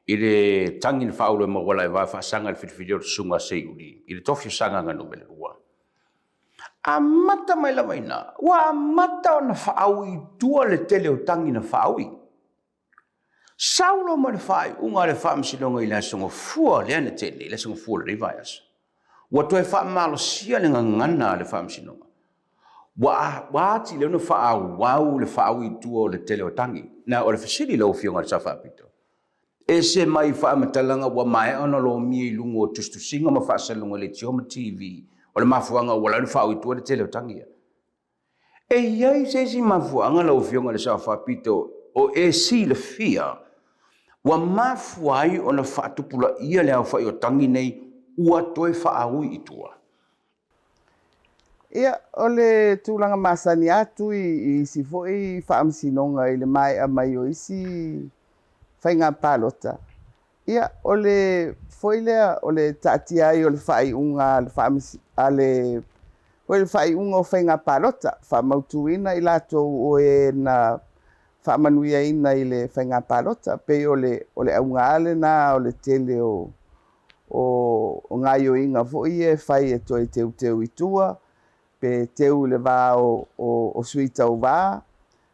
I le tagi na faaulu e maua e va faasaga i le filifilia o le susuga a Seiuli i le tofi o Sagaga Nu.2. Amata mai lava i ina, ua amata ona faaui i tua le tele o tagi na faaui. Sau loa ma le faaiuga a le Faamasinoga i le Aso Gafua lea na tea nei, le Aso Gafua o lenei vaiaso, ua toe faamalosia le gagana a le Faamasinoga. Ua atili ai ona faaauau le faaui i tua o le tele o tagi. Na o le fesili i lau Afioga i le Sao Faapito, ese mai faamatalaga ua maea ona lomia i luga o tusitusiga ma faasalalauga leitio ma TV, o le mafuaaga ua ala ai ona faaui i tua le tele o tagi ia. E i ai se isi mafuaaga lau Afioga i le Sao Faapito o e silafia ua mafua ai ona faatupulaia le aofai o tagi nei ua toe faaui i tua? Ia, o le tulaga masani atu i isi foi faamasinoga i le maea mai o isi faiga palota, Ia, o le foi lea o le taatia ai o le faaiuga a le faamas a le foi le faaiuga o faiga palota, faamautuina i latou o e na faamanuiaina i le faiga palota. Pei o le o le auga lava lena o le tele o o gaoioiga foi ia e fai e toe teuteu i tua, pe teu i le va o o sui tauva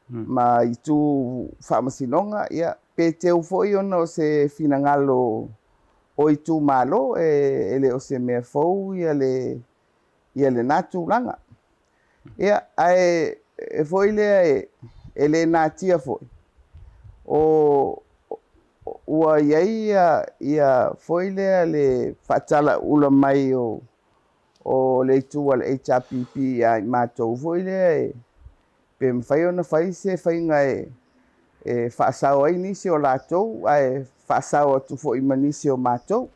ma itu faamasinoga, ia, pe teu foi ona o se finagalo o itumalo, e le o se mea fou ia le ia lena tulaga. Ia, ae e foi lea e le natia foi, o ua i ai ia ia foi lea le faatalaula mai o o le itu a le HRPP ia i matou foi lea e pe mafai ona fai se faiga e faasao ai nisi o latou ae faasao atu foi ma nisi o matou.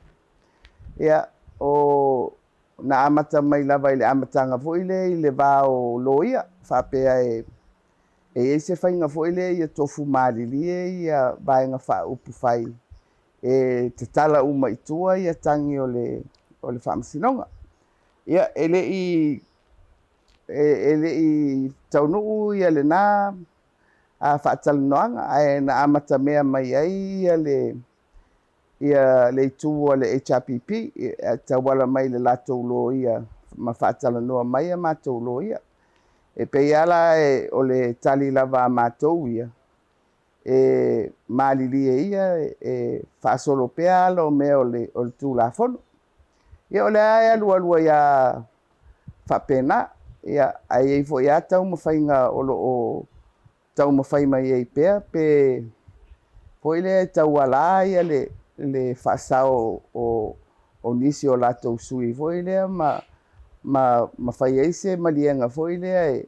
Ia, o na amata mai lava i le amataga foi lea i le va o loia, faapea e i ai se faiga foi lea ia tofu malilie ia Vaega Faaupufai e tatala uma i tua ia tagi o le o le Faamasinoga. Ia, e le i e le i taunuu ia lena faatalanoaga, ae na amatamea mai ai ia le ia le itu a le HRPP e tauala mai i le latou loia ma faatalanoa mai a matou loia. E pei lava la o le tali lava a matou ia, e malilie ia e faasolo pea ala o mea o le Tulafono. Ia o lea e alualu ai lava faapena, ia, ae i ai foi lava taumafaiga o lo o taumafai mai ai pea pe foi lea e tauala ia le faasao o nisi o latou sui foi lea ma ma fai ai se maliega foi lea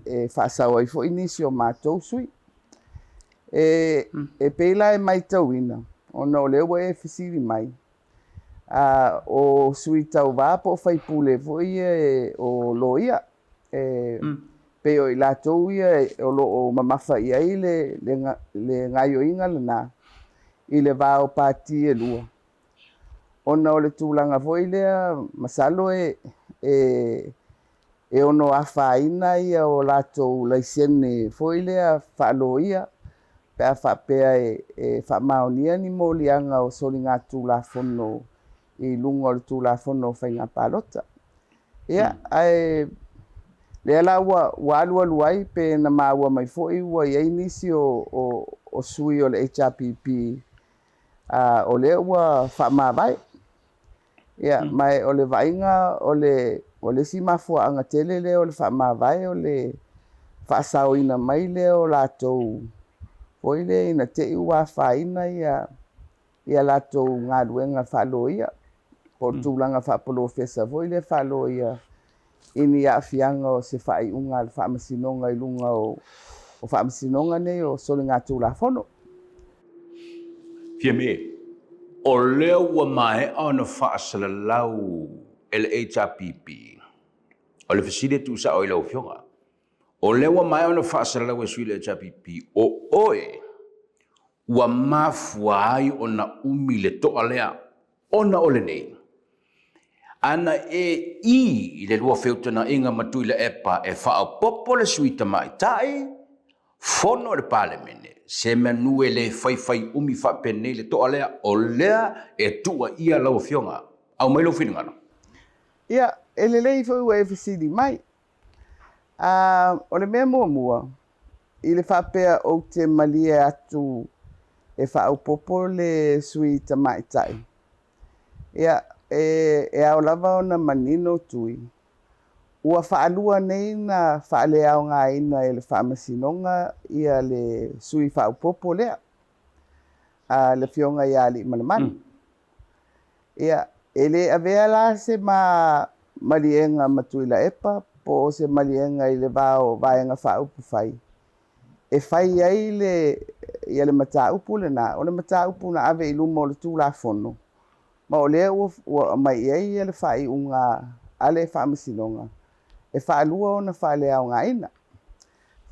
e faasao ai foi nisi o matou sui. E pei la e matauina, ona o lea ua e fesili mai, a o sui tauva po o faipule foi ia o loia, e pei o i latou ia o lo o mamafa i ai le gaoioiga lena i le va o pati e lua, ona o le tulaga foi lea masalo e ono afaina ia o latou laisene foi lea faaloia pe a faapea e faamaonia ni moliaga o soligatulafono i luga o le Tulafono o Faiga Palota. Ia, ae lea la ua alualu ai pe na maua mai foi ua i ai nisi o sui o le HRPP o lea ua faamavae. Ia, ma o le vaaiga o le o le isi mafuaaga tele lea o le faamavae o le faasaoina mai lea o latou foi lea ina te i ua afaina ia latou galuega faaloia po o le tulaga faapolofesa foi lea faaloia i ni aafiaga o se faaiuga a le Faamasinoga i luga o Faamasinoga nei o Soligatulafono. Fiame, o lea ua maea ona faasalalau e le HRPP. O le fesili e tuusao i lau Afioga, o lea ua maea ona faasalalau e sui o le HRPP, o oe ua mafua ai ona umi le toa lea ona o lenei. Ana e ʻī i le lua feutagaiga ma Tuilaepa e faaopoopo le sui tamaitai, Fono le Palemene, semanu e le faifai umi faapenei le toa lea, o lea e tuuaia lau Afioga. Aumai lou finagalo. Ia, e lelei foi ua e fesili mai. A, o le mea muamua, i le faapea ou te malie atu e faaopoopo le sui tamaitai, ia, e, e ao lava ona manino Tui, Ua faalua nei na faaleaogaina e le Faamasinoga ia le sui faaopoopo lea, a le Afioga ia Aliimalemanu. Ia, e le avea la se ma maliega ma Tuilaepa po o se maliega i le va o Vaega Faaupufai e fai ai le, ia le mataupu lena, o le mataupu na ave i luma o le Tulafono, Ma o lea ua ua aumai i ai le faaiuga a le Faamasinoga e faalua ona faaleaogaina.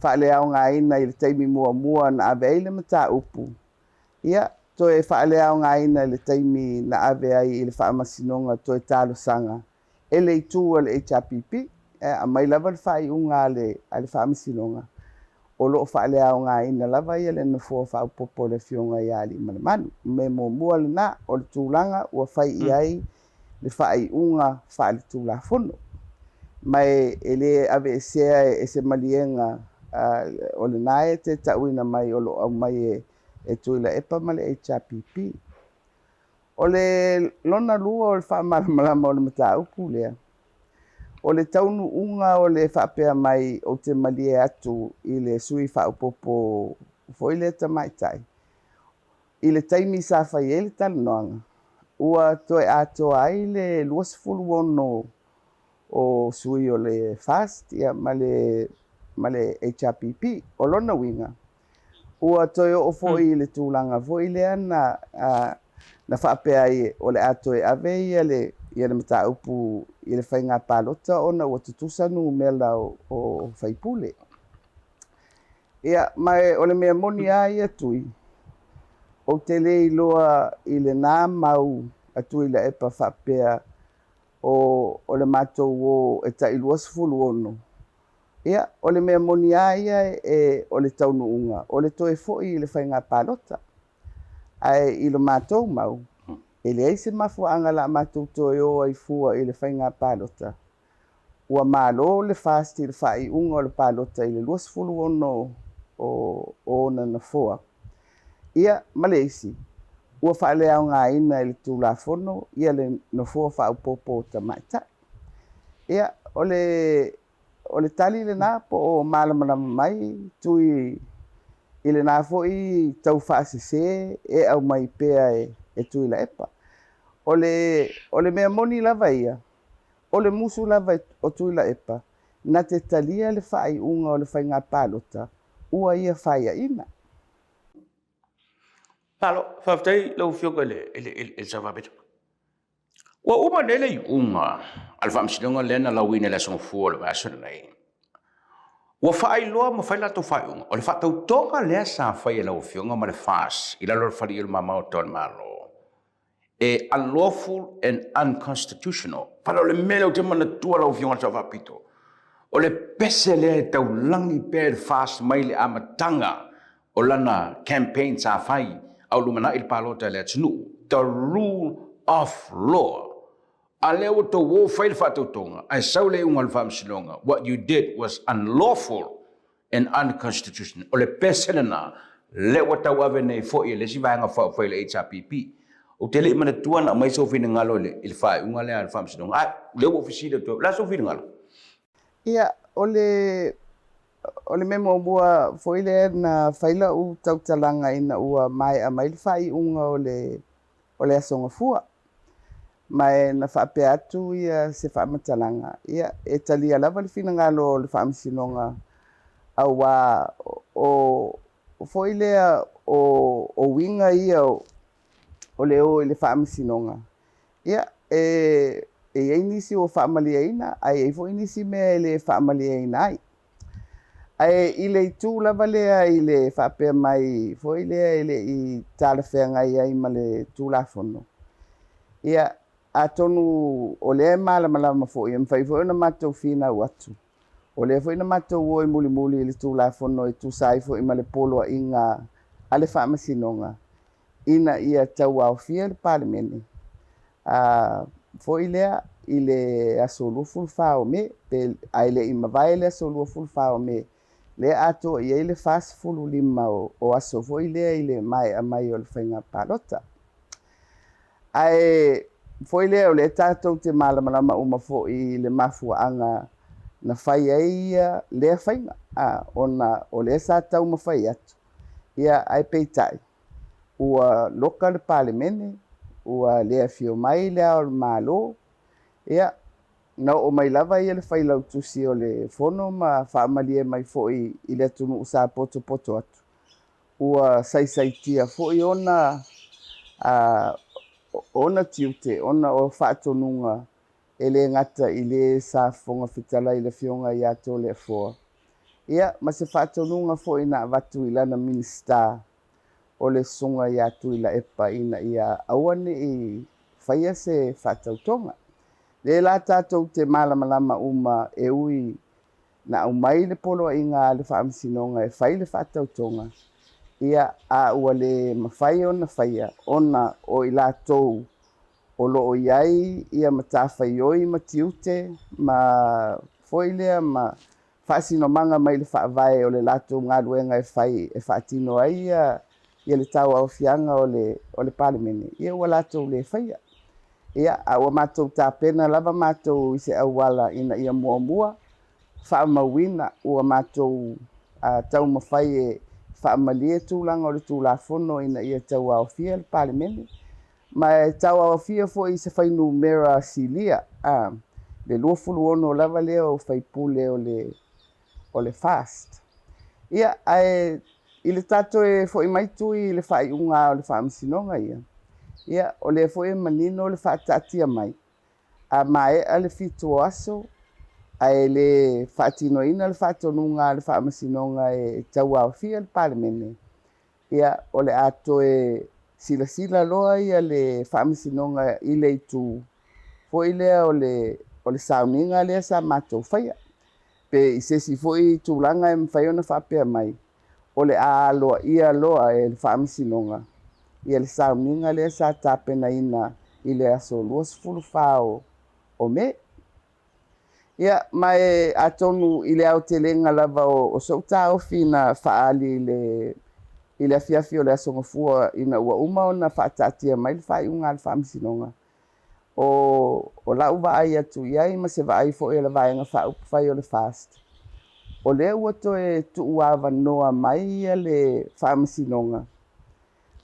Faaleaogaina i le taimi muamua na ave ai le mataupu, ia, toe faaleaogaina i le taimi na ave ai i le Faamasinoga toe talosaga e le itu a le HRPP, e aumai lava le faaiuga a le, a le Faamasinoga, o lo o faaleaogaina lava ia le nofoa faaopoopo o le Afioga ia Aliimalemanu. O le mea muamua lena, o le tulaga ua fai i ai le faaiuga faaletulafono. Ma e, e le aveesea e se maliega o lena e te tauina mai o lo o aumai e, e Tuilaepa ma le HRPP. O le lona lua o le faamalamalama o le mataupu lea, o le taunuuga o le faapea mai ou te malie atu i le sui faaopoopo foi lea tamaitai, i le taimi sa fai ai le talanoaga, ua toe atoa ai le 26 o sui o le FAST ia, ma le, ma le HRPP. O lona uiga, ua toe oo foi i le tulaga foi lea na, na faapea ai o le a toe ave ia le, ia le mataupu i le faiga palota ona ua tutusa numera o, o faipule. Ia, ma e, o le mea moni lava ia Tui, ou te le iloa i lena mau a Tuilaepa faapea o, o le matou o e tai 26, Ia, o le mea moni lava ia e, o le taunuuga, o le toe foi i le faiga palota. Ae i lo matou mau, e leai se mafuaaga la matou toe o ai fua i le faiga palota. Ua malo le FAST i le faaiuga o le palota i le 26 o, o ona nofoa. Ia, ma le isi, ua faaleaogaina e le Tulafono ia le nofoa faaopoopo o tamaitai. Ia, o le O le tali lena po o malamalama mai Tui i lena foi taufaasese e aumai pea e Tuilaepa. O le, o le mea moni lava ia, o le musu lava o Tuilaepa na te talia le faaiuga o le faiga palota ua ia faiaina. Malo, faafetai lau Afioga i le, i le, i le Sao Faapito. Ua uma nei le iuga a le faamasinoga lea na lauina i le Aso Gafua o le vaiaso lenei. Ua faailoa ma fai latou faaiuga, o le faatautoga lea sa fai e lau Afioga ma le FAS i lalo o le Faleio o le Mamaota o le Malo, e unlawful and unconstitutional. Pala o le mea lea ou te manatua lau Afioga i le Sao Faapito, o le pese lea e taulagi pea e le FAS mai le amataga o lana campaign sa fai a o lumanai le palota i le atunuu, the rule of law. A lea ua tou o fai le faatautoga ae sau le iuga o le faamasinoga, what you did was unlawful and unconstitutional. O le pese lena lea ua tauave nei foi e le isi vaega faaupufai o le HRPP. Ou te le i manatua na aumai sou finagalo i le faaiuga lea a le faamasinoga, ae o lea ua ou fesili atu ai, o le a sou finagalo? Ia, o le, o le mea muamua foi lea na fai lau tautalaga ina ua maea mai le faaiuga o le, o le Aso Gafua. Ma e na faapea atu ia se faamatalaga, ia, e talia lava le finagalo o le Faamasinoga auā o, foi lea o, o uiga ia o, o le o i le Faamasinoga, Ia, e, e i ai nisi ua faamalieina, ae i ai foi nisi mea e le faamalieina ai. Ae i le itu lava lea i le faapea mai foi lea e le i talafeagai ai ma le Tulafono, ia, atonu o lea e malamalama foi, e mafai foi ona matou finau atu. O lea foi na matou o e mulimuli i le Tulafono e tusa ai foi ma le poloaiga a le Faamasinoga ina ia tauaofia le Palemene a foi lea i le aso 24 o Me, pe ae le i mavae le aso 24 o Me, lea atoa i ai le 45 o aso foi lea i le maea mai o le faiga palota. Ae foi lea o lea tatou te malamalama uma foi i le mafuaaga na fai ai ia lea faiga, a, ona o lea sa taumafai atu, ia, ae peitai, ua loka le Palemene, ua le afio mai le Ao o le Malo, ia, na oo mai lava ia le Failautusi o le Fono ma faamalie mai foi i le atunuu sa potopoto atu, ua saisaitia foi ona a ona tiute ona o faatonuga e le gata i le sa Fofoga Fetalai le Afioga ia Toleafoa, ia ma se faatonuga foi na avatu i lana Minisita o le Susuga ia Tuilaepa ina ia aua ne i faia se faatautoga. Lea la tatou te malamalama uma e ui na aumai le poloaiga a le Faamasinoga e fai le faatautoga, ia, a ua le mafai ona faia ona o i latou o lo o i ai ia matafaioi ma tiute ma foi lea ma faasinomaga mai le Faavae o le latou galuega e fai e faatino ai ia ia le tauaofiaga o le o le Palemene, ia ua latou le faia. Ia, a ua matou tapena lava matou i se auala ina ia muamua faamauina ua matou taumafai e faamalie tulaga o le Tulafono ina ia tauaofia le Palemene, ma e tauaofia foi i se fuainumera silia, a, le 26 lava lea o faipule o le o le FAST. Ia, ae i le ta toe foi mai Tui i le faaiuga o le Faamasinoga ia, ia, o lea foi e manino le faataatia mai, a maea le 7 o aso ae le faatinoina le faatonuga a le Faamasinoga e tauaofia le Palemene, ia, o le a toe silasila loa ia le Faamasinoga i le itu foi lea o le o le sauniga lea sa matou faia. Pe i se isi foi tulaga e mafai ona faapea mai, o le a aloaia loa e le Faamasinoga ia le sauniga lea sa tapenaina i le aso 24 o Me. Ia, ma e atonu i le aotelega lava o so'u taofi na faaali i le i le afiafi o le Aso Gafua ina ua uma ona faataatia mai le faaiuga a le Faamasinoga, o o la'u vaai atu i ai ma se vaai foi a le Vaega Faaupufai o le FAST, o lea ua toe tuuavanoa mai ia le Faamasinoga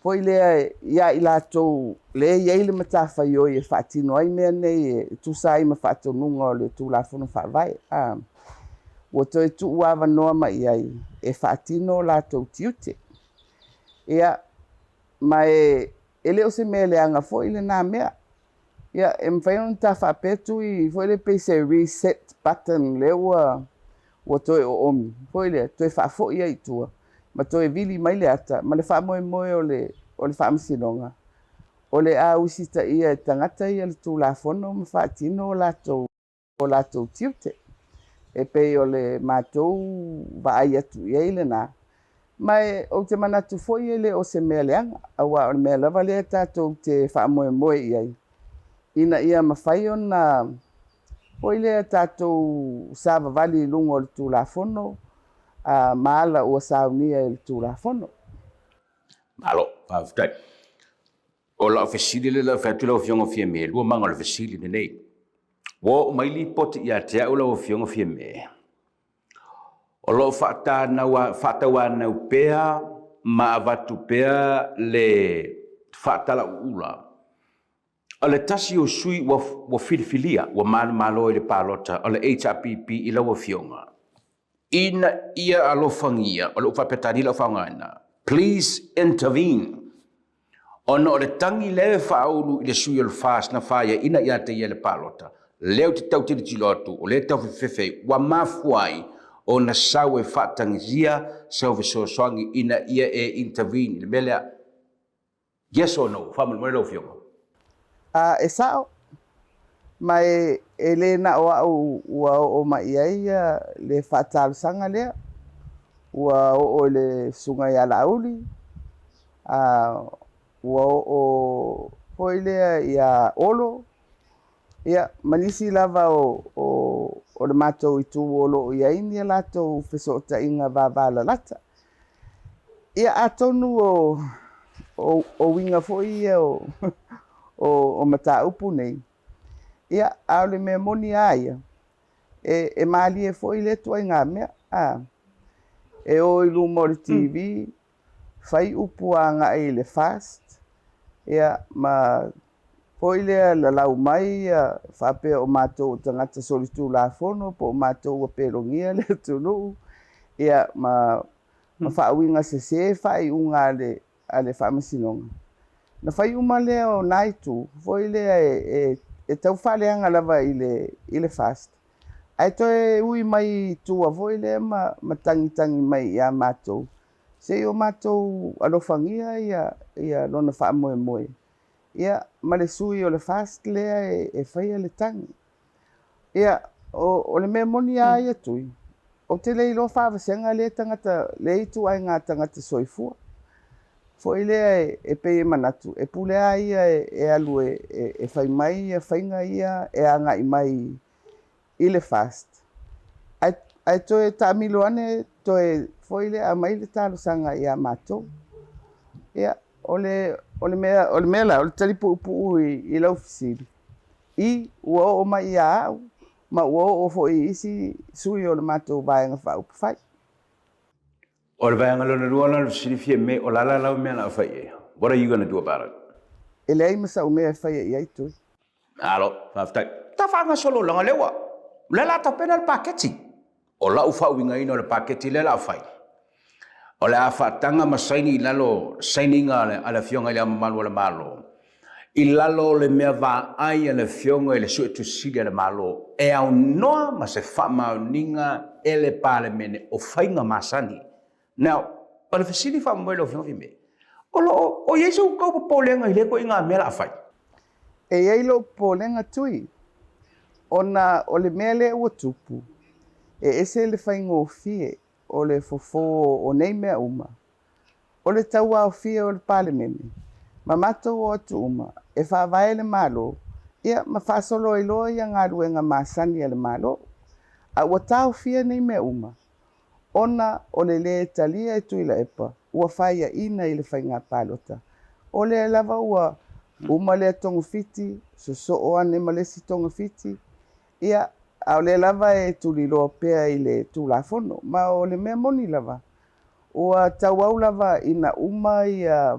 foi lea ia i latou lea e i ai le matafaioi e faatino ai mea nei e tusa ai ma faatonuga o le Tulafono Faavae, a, ua toe tuuavanoa mai i ai e faatino o latou tiute. Ia, ma e e le o se mea leaga foi lena mea. Ia, e mafai ona ta faapea Tui foi lea pei se reset button lea ua ua toe oomi, foi lea, toe faafoi ai i tua, ma toe vili mai le ata, ma le faamoemoe o le o le Faamasinoga, o le a usitaia e tagata ia le Tulafono ma faatino o latou o latou tiute. E pei o le matou vaai atu i ai lena. Ma e ou te manatu foi e le o se mea leaga, aua o le mea lava lea tatou te faamoemoe i ai, ina ia mafai ona foi lea tatou savavali i luga o le Tulafono a, ma ala ua saunia e le Tulafono. Malo, faafetai. O lau fesili lea lau fai atu lau Afioga Fiame, lua maga o le fesili lenei. Ua oo mai lipoti ia te au lau Afioga Fiame, o lo o faatauanau pea ma avatu pea le faatalauula o le tasi o sui ua filifilia, ua manumalo i le palota o le HRPP i lau Afioga, ina ia alofagia, o le upu faa-Peretania lau faaaogaina, please intervene, ona o le tagi lea e faaulu i le sui o le FAST na faiaina ia te ia i le palota, lea ou te tau tilotilo atu, o lea e tau fefefe ai, ua mafua ai ona sau e faatagisia sau fesoasoani ina ia e intervene i le mea lea. Yes or no? Faamolemole lau Afioga. A, e sao. Ma e, e le na o au ua oo mai i ai le faatalosaga lea, ua oo i le Susuga ia Laauli, a ua oo foi lea ia Olo, ia, ma nisi lava o, o, o le matou itu o lo o i ai ni a latou fesootaiga vavalalata. Ia, atonu o, o, o uiga foi ia o, o, o mataupu nei, ia, a o le mea moni lava ia, e, e malie foi lea ituaiga mea, a, e o i luma o le TV, fai upu agai i le FAST, ia, ma foi lea lalau mai ia faapea o matou o tagata solitulafono po o matou ua pelogia le atunuu, ia, ma, ma faauiga sesē faaiuga a le, a le Faamasinoga. Na fai uma lea o na itu, foi lea e, e, e tau faaleaga lava i le, i le FAST, ae toe ui mai i tua foi lea ma, ma tagitagi mai iā matou, se i o matou alofagia ia, ia lona faamoemoe, ia, ma le sui o le FAST lea e, e faia le tagi. Ia, o, o le mea moni lava ia Tui, ou te le iloa faavasega lea tagata, lea ituaiga tagata soifua. Foi lea e, e pei e manatu, e pule lava ia e, e alu e, e, e fai mai ia faiga ia e agai mai i le FAST. Ae, ae toe taamilo ane toe foi lea aumai le talosaga ia matou. Ia, o le, o le mea, o le mea la, o le tali puupuu i, i lau fesili, i, ua oo mai ia au, ma ua oo foi i isi sui o le matou Vaega Faaupufai. O le vaega lona lua lena o le fesili Fiame, o le a la lau mea o le a fai i ai? What are you gonna do about it? E leai ma sau mea e faia i ai, Tui. Malo, faafetai. Ta faagasolo leaga lea ua, o lea o le a tapena le paketi. O lau faauigaina o le paketi lea o le a fai, o le a faataga ma saini i lalo sainiga a le Afioga i Le Ao Mamalu o le Malo, i lalo o le mea vaai a le Afioga i le Suetusi Sili a le Malo e aunoa ma se faamaoniga e le Palemene o faiga masani. Now, o le fesili faamoemoe i lau Afioga Fiame, o lo o o i ai sou tau popolega i lea ituaiga mea o le a fai? E i ai lou popolega Tui, ona o le mea lea ua tupu, e ese le faigofie o le fofo o nei mea uma, o le tauaofia o le Palemene, ma matou o atu uma e faavae le Malo, ia ma faasolo ai loa ia galuega masani a le Malo. A ua taofia nei mea uma, ona o le lē talia e Tuilaepa ua faiaina i le faiga palota. O lea lava ua uma lea togafiti, sosoo ane ma le isi togafiti, ia, a o lea lava e tuliloa pea i le Tulafono. Ma o le mea moni lava, ua tauau lava ina uma ia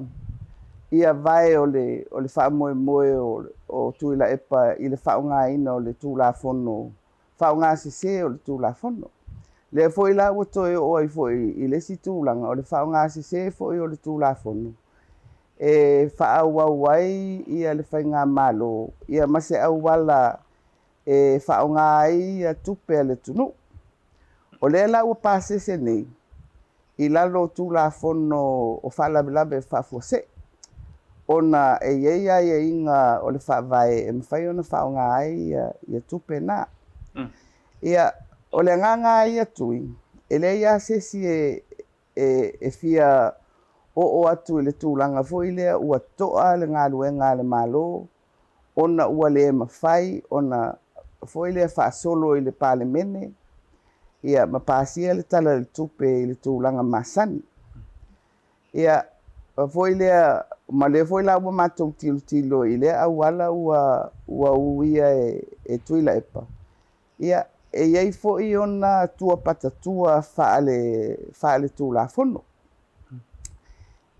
ia vae o le o le faamoemoe o o Tuilaepa i le faaaogaina o le Tulafono faaaogasese o le Tulafono. Lea foi la ua toe oo ai foi i le isi tulaga o le faaaogasese foi o le Tulafono e faaauau ai ia le faigamalo ia ma se auala e faaaoga ai ia tupe a le atunuu. O lea la ua pasese nei i lalo o Tulafono o Faalavelave Faafuasei, ona e i ai aiaiga o le Faavae e mafai ona faaaoga ai ia tupe na. Ia, o le agaga lava ia Tui, e leai lava se isi e, e, e fia oo atu i le tulaga foi lea ua toa le galuega a le Malo ona ua le mafai ona foi lea faasolo i le Palemene ia ma pasia le Tala o le Tupe i le tulaga masani. Ia foi lea ma lea foi la ua matou tilotilo i lea auala ua ua uia e, e Tuilaepa, ia e i ai foi ona tua patatua faale faaletulafono.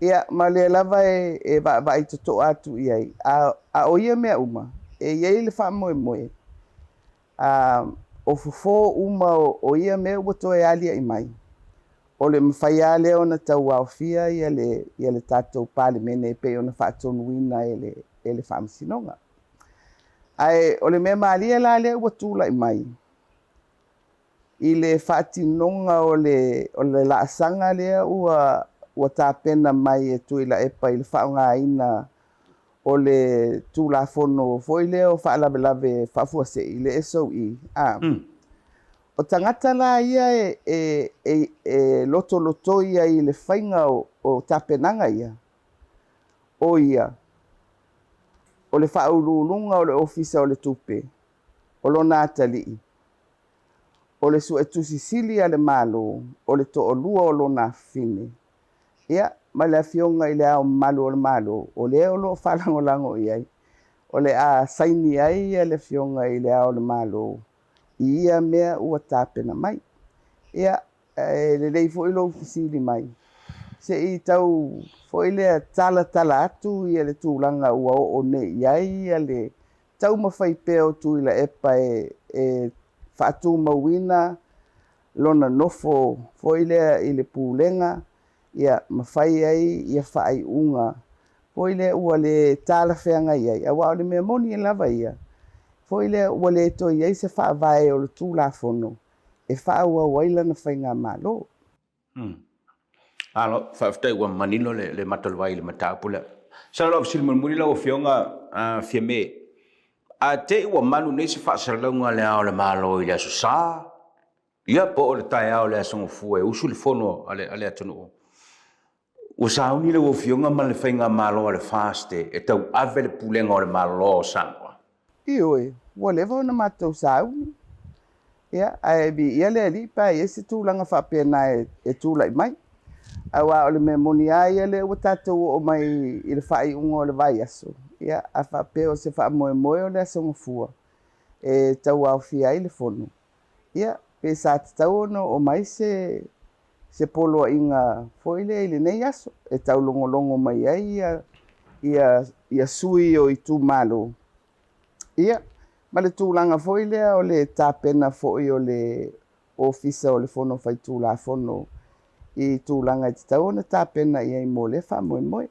Ia, ma o lea lava e, e vaavaai totoa atu i ai. A, a o ia mea uma, e i ai le faamoemoe, a, o fofo uma o, o ia mea ua toe aliaʻi mai, o le mafai lava lea ona tauaofia ia le, ia le tatou Palemene e pei ona faatonuina e le, e le Faamasinoga. Ae o le mea malie la lea ua tulai mai, i le faatinoga o le, o le laasaga lea ua, ua tapena mai e Tuilaepa i le faaaogaina o le Tulafono foi lea o Faalavelave Faafuasei, le SOE, a. O tagata la ia e, e, e, e lotolotoi ai i le faiga o, o tapenaga ia, o ia, o le Faauluuluga o le Ofisa o le Tupe, o lona atalii, o le Suetusi Sili a le Malo, o le toalua o lona afafine, ia, ma le Afioga i Le Ao Mamalu o le Malo, o lea o lo o faalagolago i ai, o le a saini ai le Afioga i Le Ao o le Malo i ia mea ua tapena mai. Ia, e lelei foi lou fesili mai, se i tau foi lea talatala atu ia le tulaga ua oo nei i ai ia le taumafai pea o Tuilaepa e, e faatumauina lona nofo foi lea i le Pulega, ia, ma fai ai ia faaiuga foi lea ua le talafeagai ai, aua o le mea moni lava ia, foi lea ua le toe i ai se faavae o le Tulafono e faaauau ai lana faigamalo. Malo, faafetai ua manino le, le mata o le vai i le mataupu lea. Masalo lau fesili mulimuli lau Afioga Fiame, a te i ua malu nei se faasalalauga a Le Ao o le Malo i le Aso Sa, ia po o le taeao o le Aso Gafua e usu le fono a le, a le atunuu, Ua sauni lau Afioga ma le Faigamalo a le FAST e tauave le Pulega o le Malo o Samoa. Ioe, ua leva ona matou sauni, ia, ae viia le Alii pe a i ai se tulaga faapena e tulai mai. Aua o le mea moni lava ia lea ua tatou oo mai i le faaiuga o le vaiaso, ia, a faapea o se faamoemoe o le Aso Gafua e tauaofia ai le Fono, ia, pe sa tatau ona oo mai se se poloaiga foi lea i lenei aso e taulogologo mai ai ia, ia, ia sui o itumalo, ia, ma le tulaga foi lea o le tapena foi o le Ofisa o le Fono Faitulafono i tulaga e tatau ona tapena i ai mo lea faamoemoe.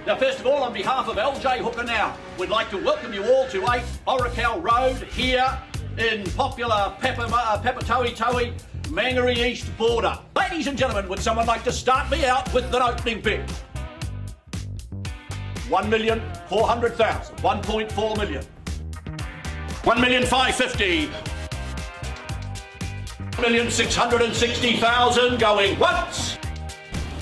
Now, first of all, on behalf of LJ Hooker Now, we'd like to welcome you all to 8 Orakau Road here in popular Papatoetoe, Mangere East border. Ladies and gentlemen, would someone like to start me out with an opening bid? 1,400,000, 1.4 million. 1,550,000. 1,660,000 going once.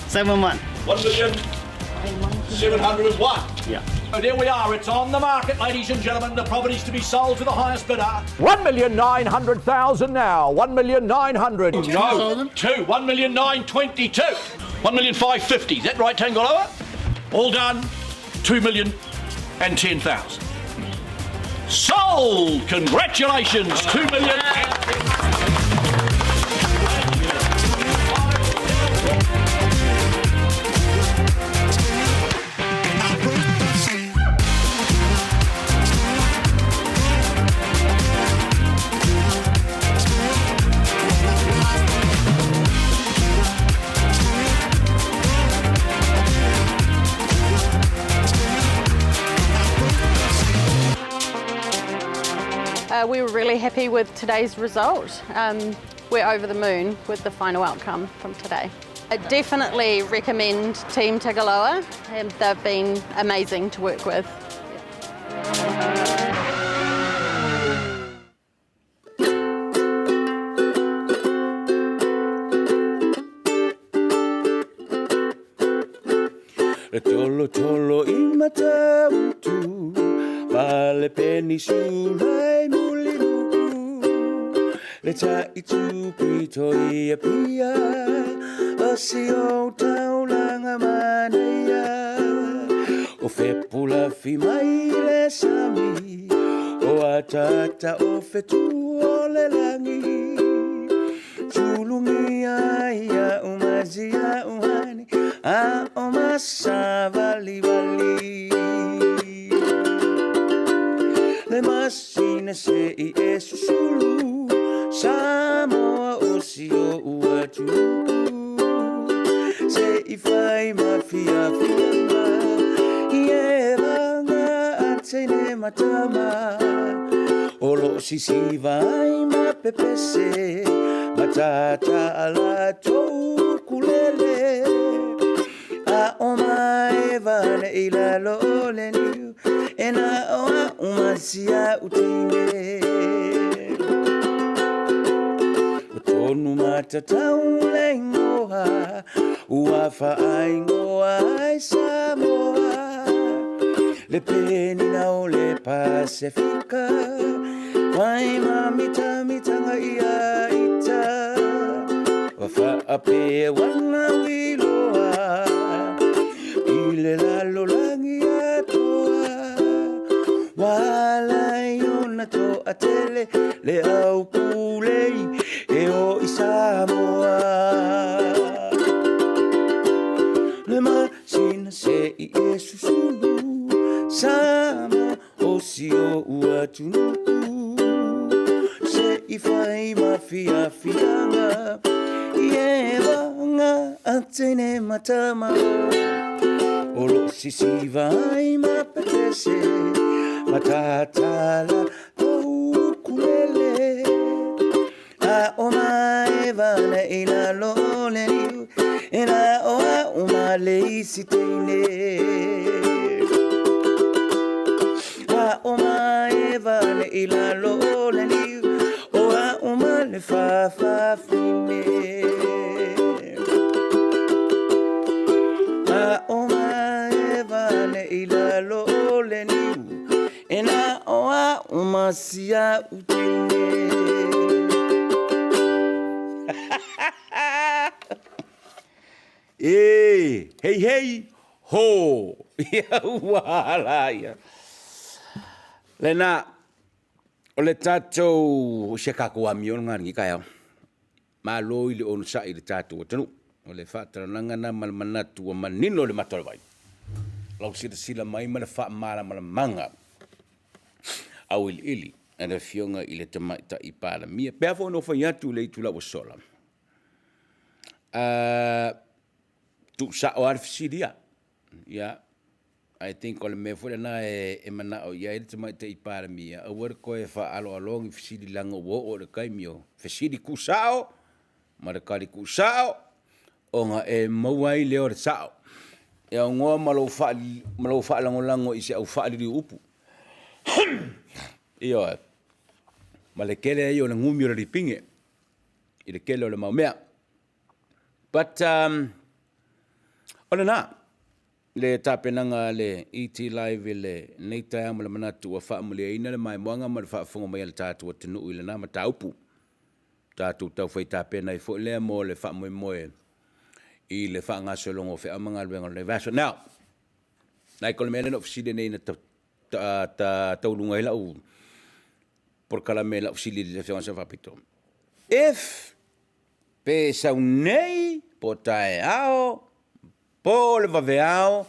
7-1. 1,701,000. Yeah. So there we are. It's on the market, ladies and gentlemen. The property's to be sold to the highest bidder. 1,900,000 now. 1,900,000. No. 2. 1,922,000. 1,550,000. Is that right, Tangaloa? All done. 2,010,000. Sold! Congratulations, 2 million. We were really happy with today's result. We're over the moon with the final outcome from today. I definitely recommend Team Tagaloa. They've been amazing to work with. Tolotolo i Matautu, ma le penisula i Mulinuu, le taʻitu pito i Apia, o si ou taulaga manaia. O Fepulafi mai le sami, o ataata o fetu o le lagi. Tulugia ai a'u ma si a'u hani, a o masavalivali. Le masina se i e susulu, Samoa o si o'u atunuu. Se i fai ma fiafiaga, i e vaga a teine ma tama. O lo o sisiva ai ma pepese, ma tātā a latou ukulele. A o maeva ane i lalo o le niu, e na o a'u ma si a'u teine. O tonu matatau le ingoa, ua faaingoa ai Samoa. Le penina o le Pasefika, mai mamitamitaga ia ita. Ua faapea wana uiloa, i le lalolagi atoa. Ua ala ai ona toatele le au pulei e o i Samoa. Le masina se i e susulu, Samoa o si o'u atunuu. Se i fai ma fiafiaga, i e vaga a teine ma tama. O lo o sisiva ai ma pepese, ma tātā latou ukulele. A o maeva ana i lalo o le niu, e na o a'u ma le isi teine. A o maeva ana i lalo o le niu, o a'u ma le fafafine. A o maeva ana i lalo o le niu, E na o a'u ma si a'u teine. E, hei hei, ho! Ia ua ala ia. Lena, o le tatou, o si a kakou amio lena lenei taeao. Malo i le onosai i le tatou atunuu. O le faatalanoaga lena ma le manatu ua manino le mata o le vai. Lau silasila mai ma le faamalamalamaga auiliili a le Afioga i le Tamaitai Palemia. E pei foi ona ou fai atu i le itula ua sola, tuusao lava le fesili ia. Ia, I think o le mea foi lena e manao i ai le Tamaitai Palemia, aua le toe faaaloaloa ni fesili leaga ua oo i le taimi o fesili tuusao ma le tali tuusao ona e maua ai lea o le sao. E aunoa ma lou faalagolago i se au faaliliu upu. Ioe. Ma le tele ai o le numi o le lipine i le tele o le mau mea. But o lena le tapenaga a le ET Live i lenei taeao ma le manatu ua faamalieina le maimoaga ma le faafofoga mai a le tatou atunuu i lena mataupu. Tatou taufai tapena ai foi lea mo le faamoemoe i le faagasologa o feau ma galuega o lenei vaiaso. Now, like o le mea lea na ou fesili ai nei na tauluga ai lau polokalame i lau fesili i le Afioga i le Sao Faapito, if pe sau nei po o taeao po o le vaveao,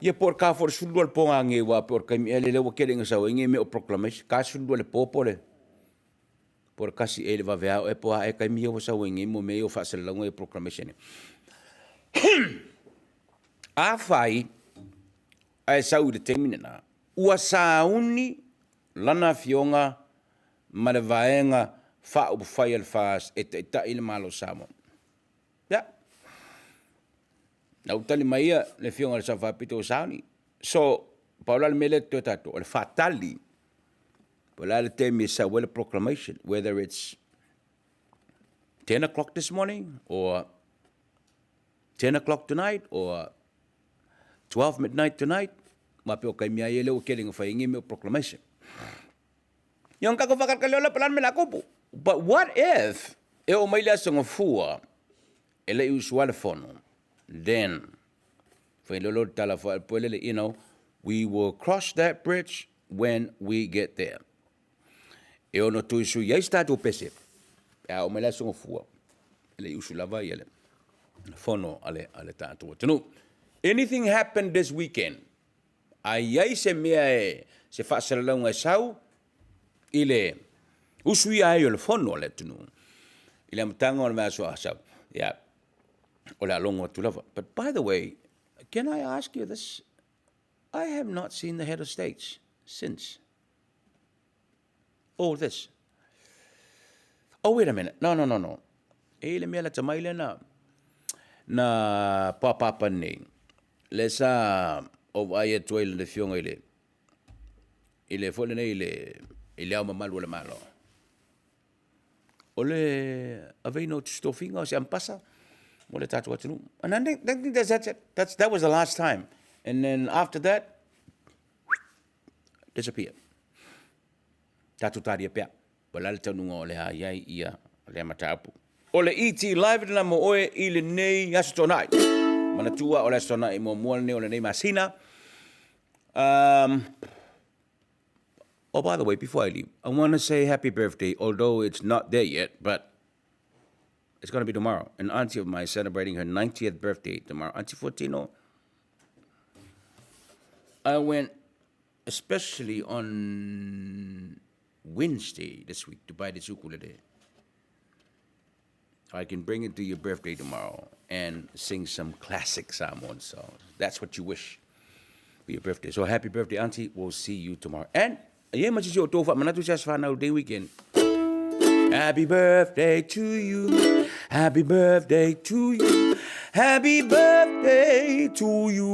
ia po o le ta foi o le 12 i le po nanei aua pei o le taimi ea lea ua tele ina sau ai nei mea o proclamation, ta le 12 i le po po o le 1 ea i le vaveao ea po o a ea taimi ia ua sau ai nei mea ia o faasalalauga ia proclamation. Afai ae sau i le taimi lena, ua sauni lana afioga ma le Vaega Faaupufai a le FAST e taitai le Malo o Samoa. Ia, na ua tali mai ia le Afioga i le Sao Faapito ua sauni. So, pau la le mea lea e totoe tatou, o le faatali po o le a le taimi e sau ai le proclamation, whether it's 10 o'clock this morning or 10 o'clock tonight or 12 midnight tonight, ma pe o kaimi ai e lea ua kele ina fai ai nei mea o proclamation. Ia ona tatou faakalikali loa lea po o le a le mea o le a tupu. But what if e oo mai le Aso Gafua e le i usu ai le fono, then fai loa lea o le tala foi lele, we will cross that bridge when we get there. E ono toe sui ai se tatou pese pe a oo mai le Aso Gafua e le i usu lava le fono a le tatou atunuu. Anything happen this weekend? A i ai se mea e se faasalalauga e sau i le usuia ai o le fono a le atunuu i le amataga o le vaiaso a sau, ia, o le a logo atu lava. But by the way, can I ask you this? I have not seen the head of states since all this. Oh, wait a minute. No, no, no, no. E i le mea lata mai lea na, na pāpāpa nei. Le sa ou vaai atu ai i le afioga i le, i le foi lenei i le, i le Ao Mamalu o le Malo. O le aveina o tusitofiga o se ampasa mo le tatou atunuu. And I think, I think that's, that's it. That's, that was the last time. And then after that, disappeared. Tatou talia pea. Po o le a le taunuuga o le a i ai ia lea mataupu. O le ET Live lena mo oe i lenei Aso Toonai. Manatua o le Aso Toonai muamua lenei o lenei masina. Oh, by the way, before I leave, I want to say happy birthday, although it's not there yet, but it's going to be tomorrow. An auntie of mine is celebrating her 90th birthday tomorrow. Auntie Fortino, I went especially on Wednesday this week to buy this ukulele. I can bring it to your birthday tomorrow and sing some classic Samoan songs. That's what you wish for your birthday. So happy birthday, Auntie. We'll see you tomorrow. And yeah, ma sisi o tō whaamanatu se aso whānau day weekend. Happy birthday to you. Happy birthday to you. Happy birthday to you.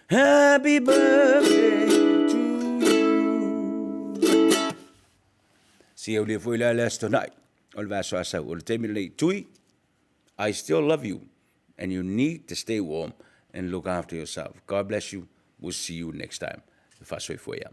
Happy birthday to you. Si au le foi la le aso tonight. O le vaiaso a sau. O le taimi lenei. Tui, I still love you and you need to stay warm and look after yourself. God bless you. We'll see you next time. Faasoifua ia.